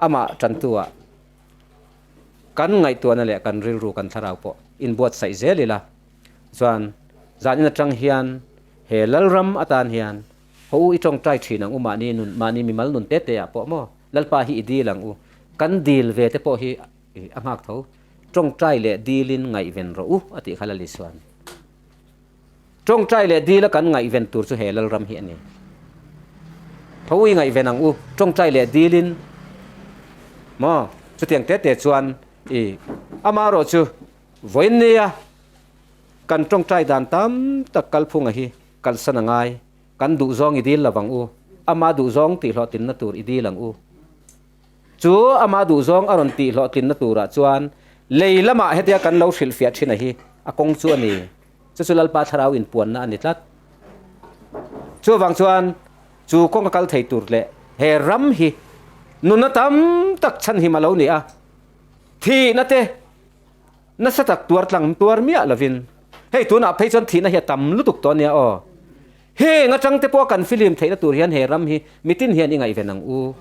Amah tantu ah kan ngaihtuahna leh kan rilru kan thlarau pawh inbuatsaih zel ila chuan zanin atang hian he Lalram atan hian haw u i tawngtai thin ang u mahni nun mahni mimal nun te te ah pawh maw Lalpa hi i dil ang u kan dil ve te pawh hi a nghak tho tawngtai leh dilin ngaihven rawh u a tih kha Lal Isuan. Tawngtai leh dila kan ngaihven tur chu he Lalram hi a ni. Tho i ngaihven ang u, tawngtai leh dilin maw? Chutiang te te chuan i amaherawh chu vawiin nia kan tawngtai dan tam tak kalphunga hi kalsan a ngai, kan duhzawng i dil lovang u, ama duhzawng tihhlawhtlinna tur i dil ang u. Chu ama duhzawng a rawn tihhlawhtlinna turah chuan lei lamah hetia kan lo hrilhfiah thin a hi a kawng chu a ni. Chu chu Lalpa thlarau inpuanna a ni tlat. Chuvang chuan chu kawng a kal thei tur leh he ram hi nunna tam tak chhanhim a lo ni a, thihna te nasa tak tuar tlang tuar miah lovin hei tunah phei chuan thihna hi a tam lutuk tawh a nia aw. Heng atang te pawh kan filim theihna tur hian he ram hi mitin hian i ngaihven ang u.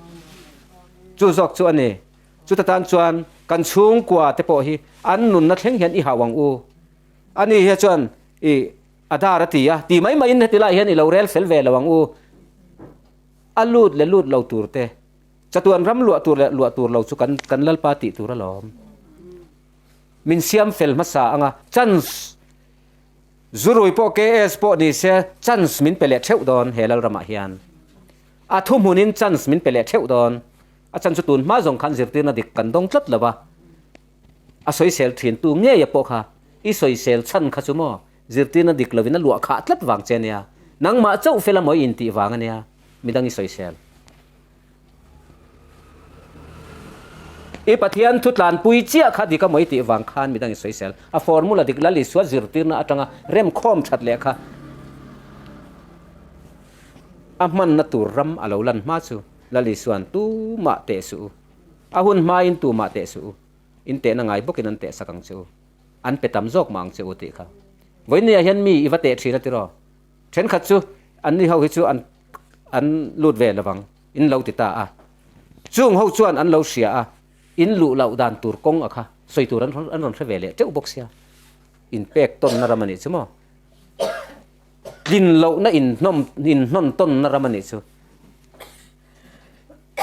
Chu zawk chu a ni. Chuta tan chuan kan chhungkua te pawh hi an nunna thleng hian i hau ang u. Ani hi chuan i a dar a ti a, ti mai maiin heti lai hian i lo rel fel ve lo ang u. A lut leh lut lo tur te, chatuan ram luah tur leh luah tur lo chu kan kan Lalpa tih tur alawm. Min siam fel hmasa anga chance zurui pawh KS pawh ni se chance min pe leh theuh dawn he Lalramah hian. A thuhmunin chance min pe leh theuh dawn. A chan chu tun hma zawng khan zirtirna dik kan dawng tlat lo va. A sawisel thin tu ngeia pawh kha i sawisel chhan kha chu maw zirtirna dik lovin a luah khah tlat vang che ania, nangmah chauh fel a maw i intih vang ania midang i sawisel. I Pathian thu tlanpui chiah kha dik a maw i tih vang khan midang i sawisel. A formula dik Lal Isua zirtirna atanga remkhawm that leh kha a hmanna tur ram a lo lan hma chu Lal Isua'n tumah teh suh u. A hun hmain tumah teh suh u, in tehna ngai bawkin an teh sak ang che u, an pe tam zawk mah ang che u tih kha. Vawiinniah hian mi i va teh thin a tiraw? Thenkhat chu anni ho hi chu an an lut ve lovang, in lo ti ta a. Chung ho chuan an lo hria a, in luh loh dan tur kawng a kha sawi tur an an rawn hre ve leh teuh bawk sia. In pek tawnna ram a nih chu maw? Tlin lohna in hnawm in hnawn tawnna ram a nih chu.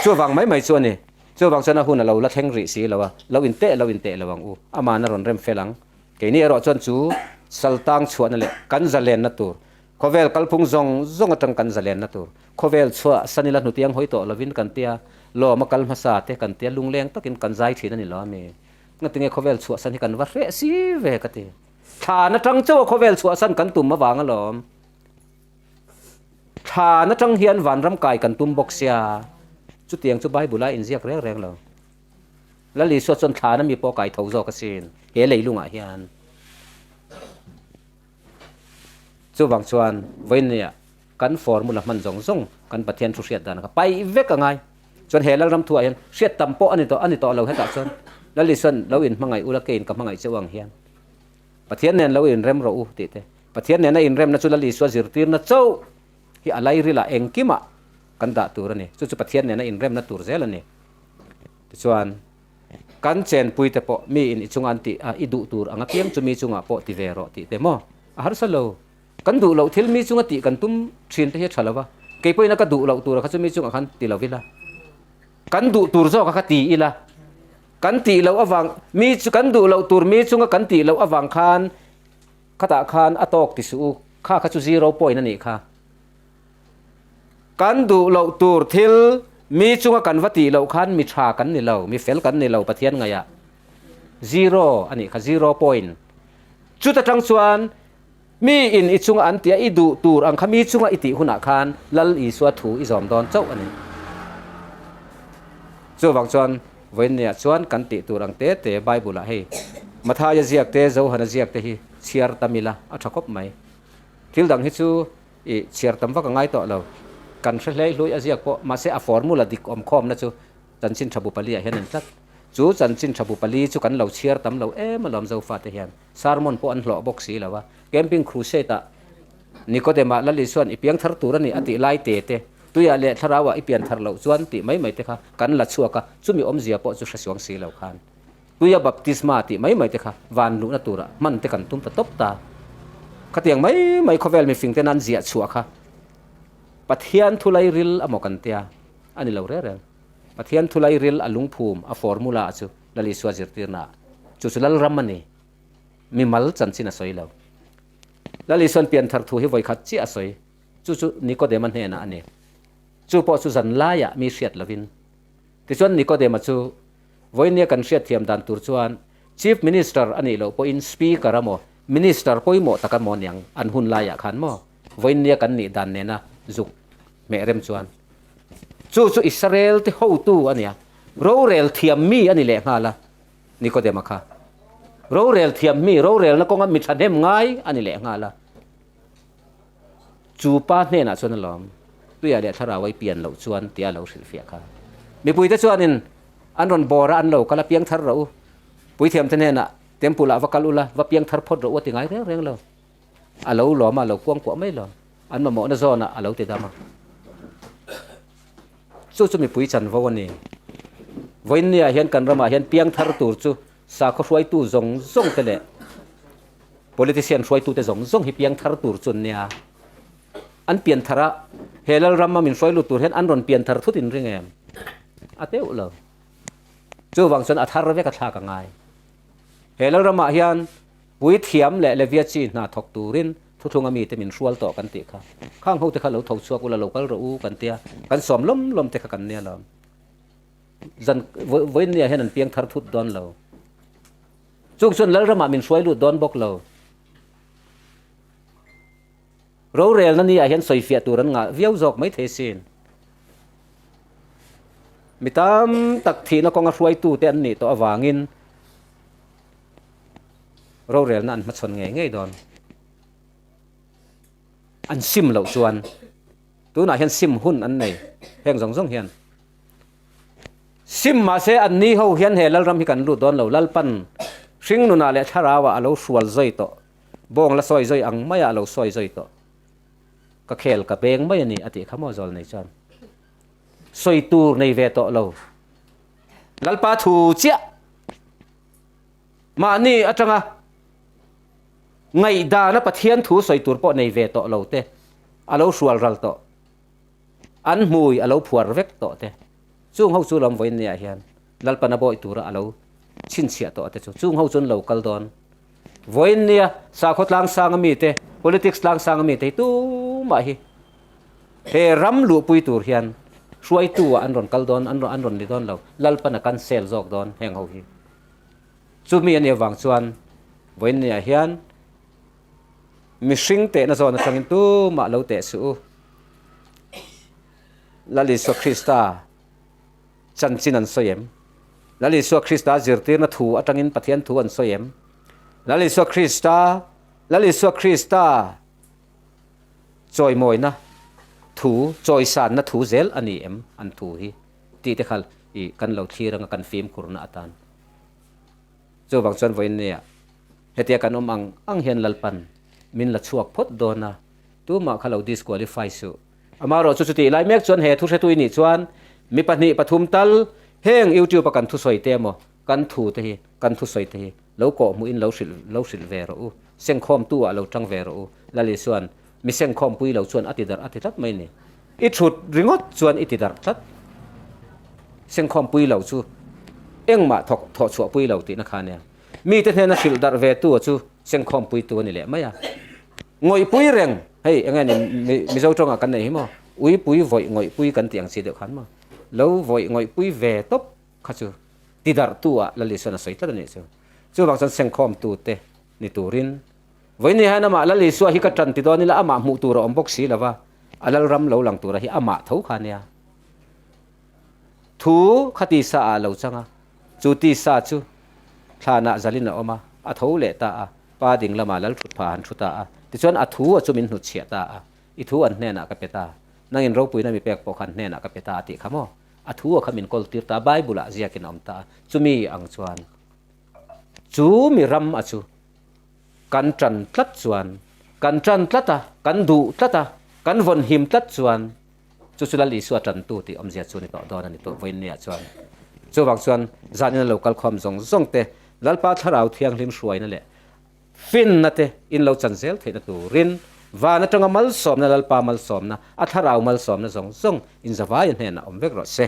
Chuvang mai mai chu a ni. Chuvang chuan a hun a lo la thleng rih si lo a, lo inteh lo inteh lo ang u. Aman a rawn rem fel ang. Keini erawh chuan chu saltang chhuahna leh kan zalenna tur, khawvel kalphung zawng zawng atang kan zalenna tur, khawvel chhuah sanila hnutiang hawi tawh lovin kan tia, lawm a kal hmasa te kan tia lungleng takin kan zai thin a ni lo a mi. Ngatinge khawvel chhuah san hi kan va hreh si ve ka ti. Thlan atang chauh a khawvel chhuah san kan tum avang alawm. Thlan atang hian vanram kai kan tum bawk sia, chutiang chu Bible a inziak reng reng lo. Lal Isua chuan thlan ami pawh kai tho zawk asin he leilungah hian. Chuvang chuan vawinia kan formula hman zawng zawng kan Pathian thu hriat dan kha paih vek a ngai. Chuan he Lalram thuah hian hriat tam pawh a ni tawh a ni tawh lo hetah chuan Lal Isua'n lo inhmangaih ula keiin ka hmangaih cheu ang hian Pathian nen lo inrem rawh u tih te, Pathian nena inremna chu Lal Isua zirtirna chauh hi a lairilah engkimah kan dah tur a ni. Chu chu Pathian nena inremna tur zel a ni. Tichuan, kan chenpui te pawh mi in i chunga an tih a, i duh tur ang apiang chu mi chungah pawh ti ve rawh tih te maw? A harsa lo. Kan duh loh thil mi chunga tih kan tum thin te hi a tha lo va, kei pawhin a ka duh loh tur kha chu mi chungah khan ti lo ila, kan duh tur zawk kha ti ila. Kan tih loh avang, mi chu kan duh loh tur mi chunga kan tih loh avang khan khatah khan a tawk ti suh u, kha kha chu zero point a nih kha. Kan duh loh tur thil mi chunga kan va tih loh khan mi tha kan ni lo, mi fel kan ni lo Pathian ngaihah zero a nih kha, zero point. Chuta tang chuan mi in i chunga an tia i duh tur ang kha mi chunga i tih hunah khan Lal Isua thu i zawm dawn chauh a ni. Chuvang chuan vawiinniah chuan kan tih tur ang te te Bible ah hei Mathaia ziak te Johana ziak te hi chhiar tam ila a tha khawp mai. Thil dang hi chu i chhiar tam vak a ngai tawh lo. Kan hre hlei hlui a ziak pawh mahse a formula dik awm khawmna chu chanchin tha bu pali ah hian an tlat. Chu chanchin tha bu pali chu kan lo chhiar tam lo em alawm Zofate hian. Sermon pawh an hlawh bawk si lo a. Camping Crusade ah Nikodema Lal Isua'n i piang thar tur a ni a tih lai te te, tuiah leh thlarauah i pian thar loh chuan tih mai mai te kha kan la chhuak a, chumi awmzia pawh chu hre suang si lo khan. Tuia baptisma tih mai mai te kha van luhna turah hman te kan tum ta tawp ta. Khatiang mai mai khawvel mifing ten an ziah chhuah kha Pathian thulai ril a maw kan tia a ni lo reng reng. Pathian thulai ril a lungphum a formula a chu Lal Isua zirtirna ah chu chu Lalram a ni. Mimal chanchin a sawi lo. Lal Isuan pianthar thu hi vawikhat chiah a sawi. Chu chu Nikodema hnenah a ni. Chu pawh chu zan laiah mi hriat lovin. Tichuan Nikodema chu Vawinia kan hriatthiam dan tur chuan Chief Minister a nih loh pawhin Speaker a maw, Minister pawimawh tak a maw niang an hun laiah khan maw vawinia kan nih dan nena zuk hmeh rem chuan chu chu Israel te hotu a nia, rorel thiam mi a ni leh nghal a Nikodema kha. Rorel thiam mi, rorelna kawnga mi thahnem ngai a ni leh nghal a. Chu pa hnenah chuan a lawm, Tuia leh Thlarau ai pian loh chuan tia lo hrilhfiah kha. Mipuite chuanin an rawn bawr a, an lo kal a, piang thar rawh u. Puithiamte hnenah Temple ah va kal ula, va piang thar phawt rawh u a ti ngai reng reng lo. A lo lawm a, a lo kuang kuah mai lo. An mamawhna zawnah a lo ti dam a. Chu chu mipui chanvo a ni. Vawiinniah hian kan ramah hian piang thar tur chu sakhaw hruaitu zawng zawng te leh Politician hruaitute zawng zawng hi piang thar tur chu an nia. An pian thar a, he Lalrama min hruai lut tur hian an rawn pian thar thut in ring em? A teuh lo. Chuvang chuan a thar vek a thlak a ngai. He Lalramah hian puithiam leh Levia chi hna thawk turin thuthlunga mite min hrual tawh kan tih kha. Khang hote kha lo tho chhuak ula lo kal rawh u kan tia, kan sawm lawm lawm te kha kan nia lawm. Zan vawiinniah hian an piang thar thut dawn lo. Chung chuan Lalramah min hruai lut dawn bawk lo. Rorelna ni ah hian sawifiah tur an ngah viau zawk mai thei sin. Mi tam tak thihna kawnga hruaitu te an nih tawh avangin rorelna an hmachhawn ngei ngei dawn. An sim loh chuan tunah hian sim hun an nei heng zawng zawng hian. Sim mahse anni ho hian he Lalram hi kan lut dawn lo, Lalpan hringnunah leh thlarauah a lo hrual zawi tawh, bawng la sawi zawi ang maiah a lo sawi zawi tawh. Ka khel ka peng mai a ni a tih kha maw zawl nei chuan sawi tur nei ve tawh lo. Lalpa thu chiah mahni atanga ngaihdana Pathian thu sawi tur pawh nei ve tawh lo te a lo hrual ral tawh. An hmui a lo phuar vek tawh te, chung ho chu lawm vawiin niah hian Lalpan a bawi tura a lo chhinchhiah tawh te chu chung ho chu an lo kal dawn. Vawiin nia sakhaw tlangsang a mite, politics tlangsang a mite hi tumah hi he ram luhpui tur hian hruaitu ah an rawn kal dawn, an rawn ni dawn lo, Lalpan a cancel zawk dawn heng ho hi. Chumi a nih avang chuan vawiin niah hian Mihring tehna zawn atangin tumah lo teh suh u. Lal Isua Krista chanchin an sawi em? Lal Isua Krista zirtirna thu atangin Pathian thu an sawi em? Lal Isua Krista, Lal Isua Krista chawimawina thu, chawisanna thu zel a ni em an thu hi? Tih te kha i kan lo thlir anga kan fimkhurna atan. Chuvang chuan vawiin nia Hetia kan awm ang ang hian Lalpan min la chhuak phawt dawn a, tumah kha lo disqualify suh. Amaherawhchu chutih lai mek chuan he thuhretu i nih chuan mi pahnih pathum tal heng YouTube a kan thusawi te emaw kan thu te hi kan thusawi te hi lo kawhhmuhin lo hrilh lo hrilh ve rawh u, sengkhawmtu ah lo tang ve rawh u. Lal Isuan mi sengkhawmpui lo chuan a ti darh a ti tlat mai ni. I thut ringawt chuan i ti darh tlat. Sengkhawmpui lo chu. Engmah thawk thawh chhuah pui lo tihna kha nia. Mite hnena hrilh darh ve tu chu sengkhawmpui tu a ni leh mai a. Ngawihpui reng, hei enge ni Mizo tawngah kan nei hi maw? Uipui vawih ngawihpui kan tih ang chi deuh khan maw? Lo vawih ngawihpui ve tawp kha chu ti darh tu ah Lal Isuan a sawi tlat a nih chu. Chuvang chuan sengkhawm tu te ni turin vawiin ni hian amah Lal Isua hi ka tan ti dawn ila amah hmuh tur a awm bawk si lova, a Lalram lo lang tura hi amah tho kha nia. Thu kha tisa ah a lo chang a, chu tisa chu thlanah zalin a awm a, a tho leh ta a, pa ding lamah lal thut pha han thu ta a, tichuan a thu a chu min hnutchhiah ta a, i thu an hnenah ka pe ta, nangin ropuina mi pek pawh kha an hnenah ka pe ta a tih kha maw? A thu a kha min kawl tir ta a, Bible ah ziakin a awm ta a, chumi ang chuan chu mi ram a chu kan tan tlat chuan, kan tan tlat a, kan duh tlat a, kan vawn him tlat chuan, Chu chu Lal Isua tantu tih awmzia chu ni tawh dawn a ni tawh vawiinniah chuan. Chuvang chuan zanin a lo kal khawm zawng zawng te Lalpa Thlarau Thianghlim hruaina leh finna te in lo chan zel theihna turin van atanga malsawmna Lalpa malsawmna, a Thlarau malsawmna zawng zawng in zavaia hnenah awm vek rawh se.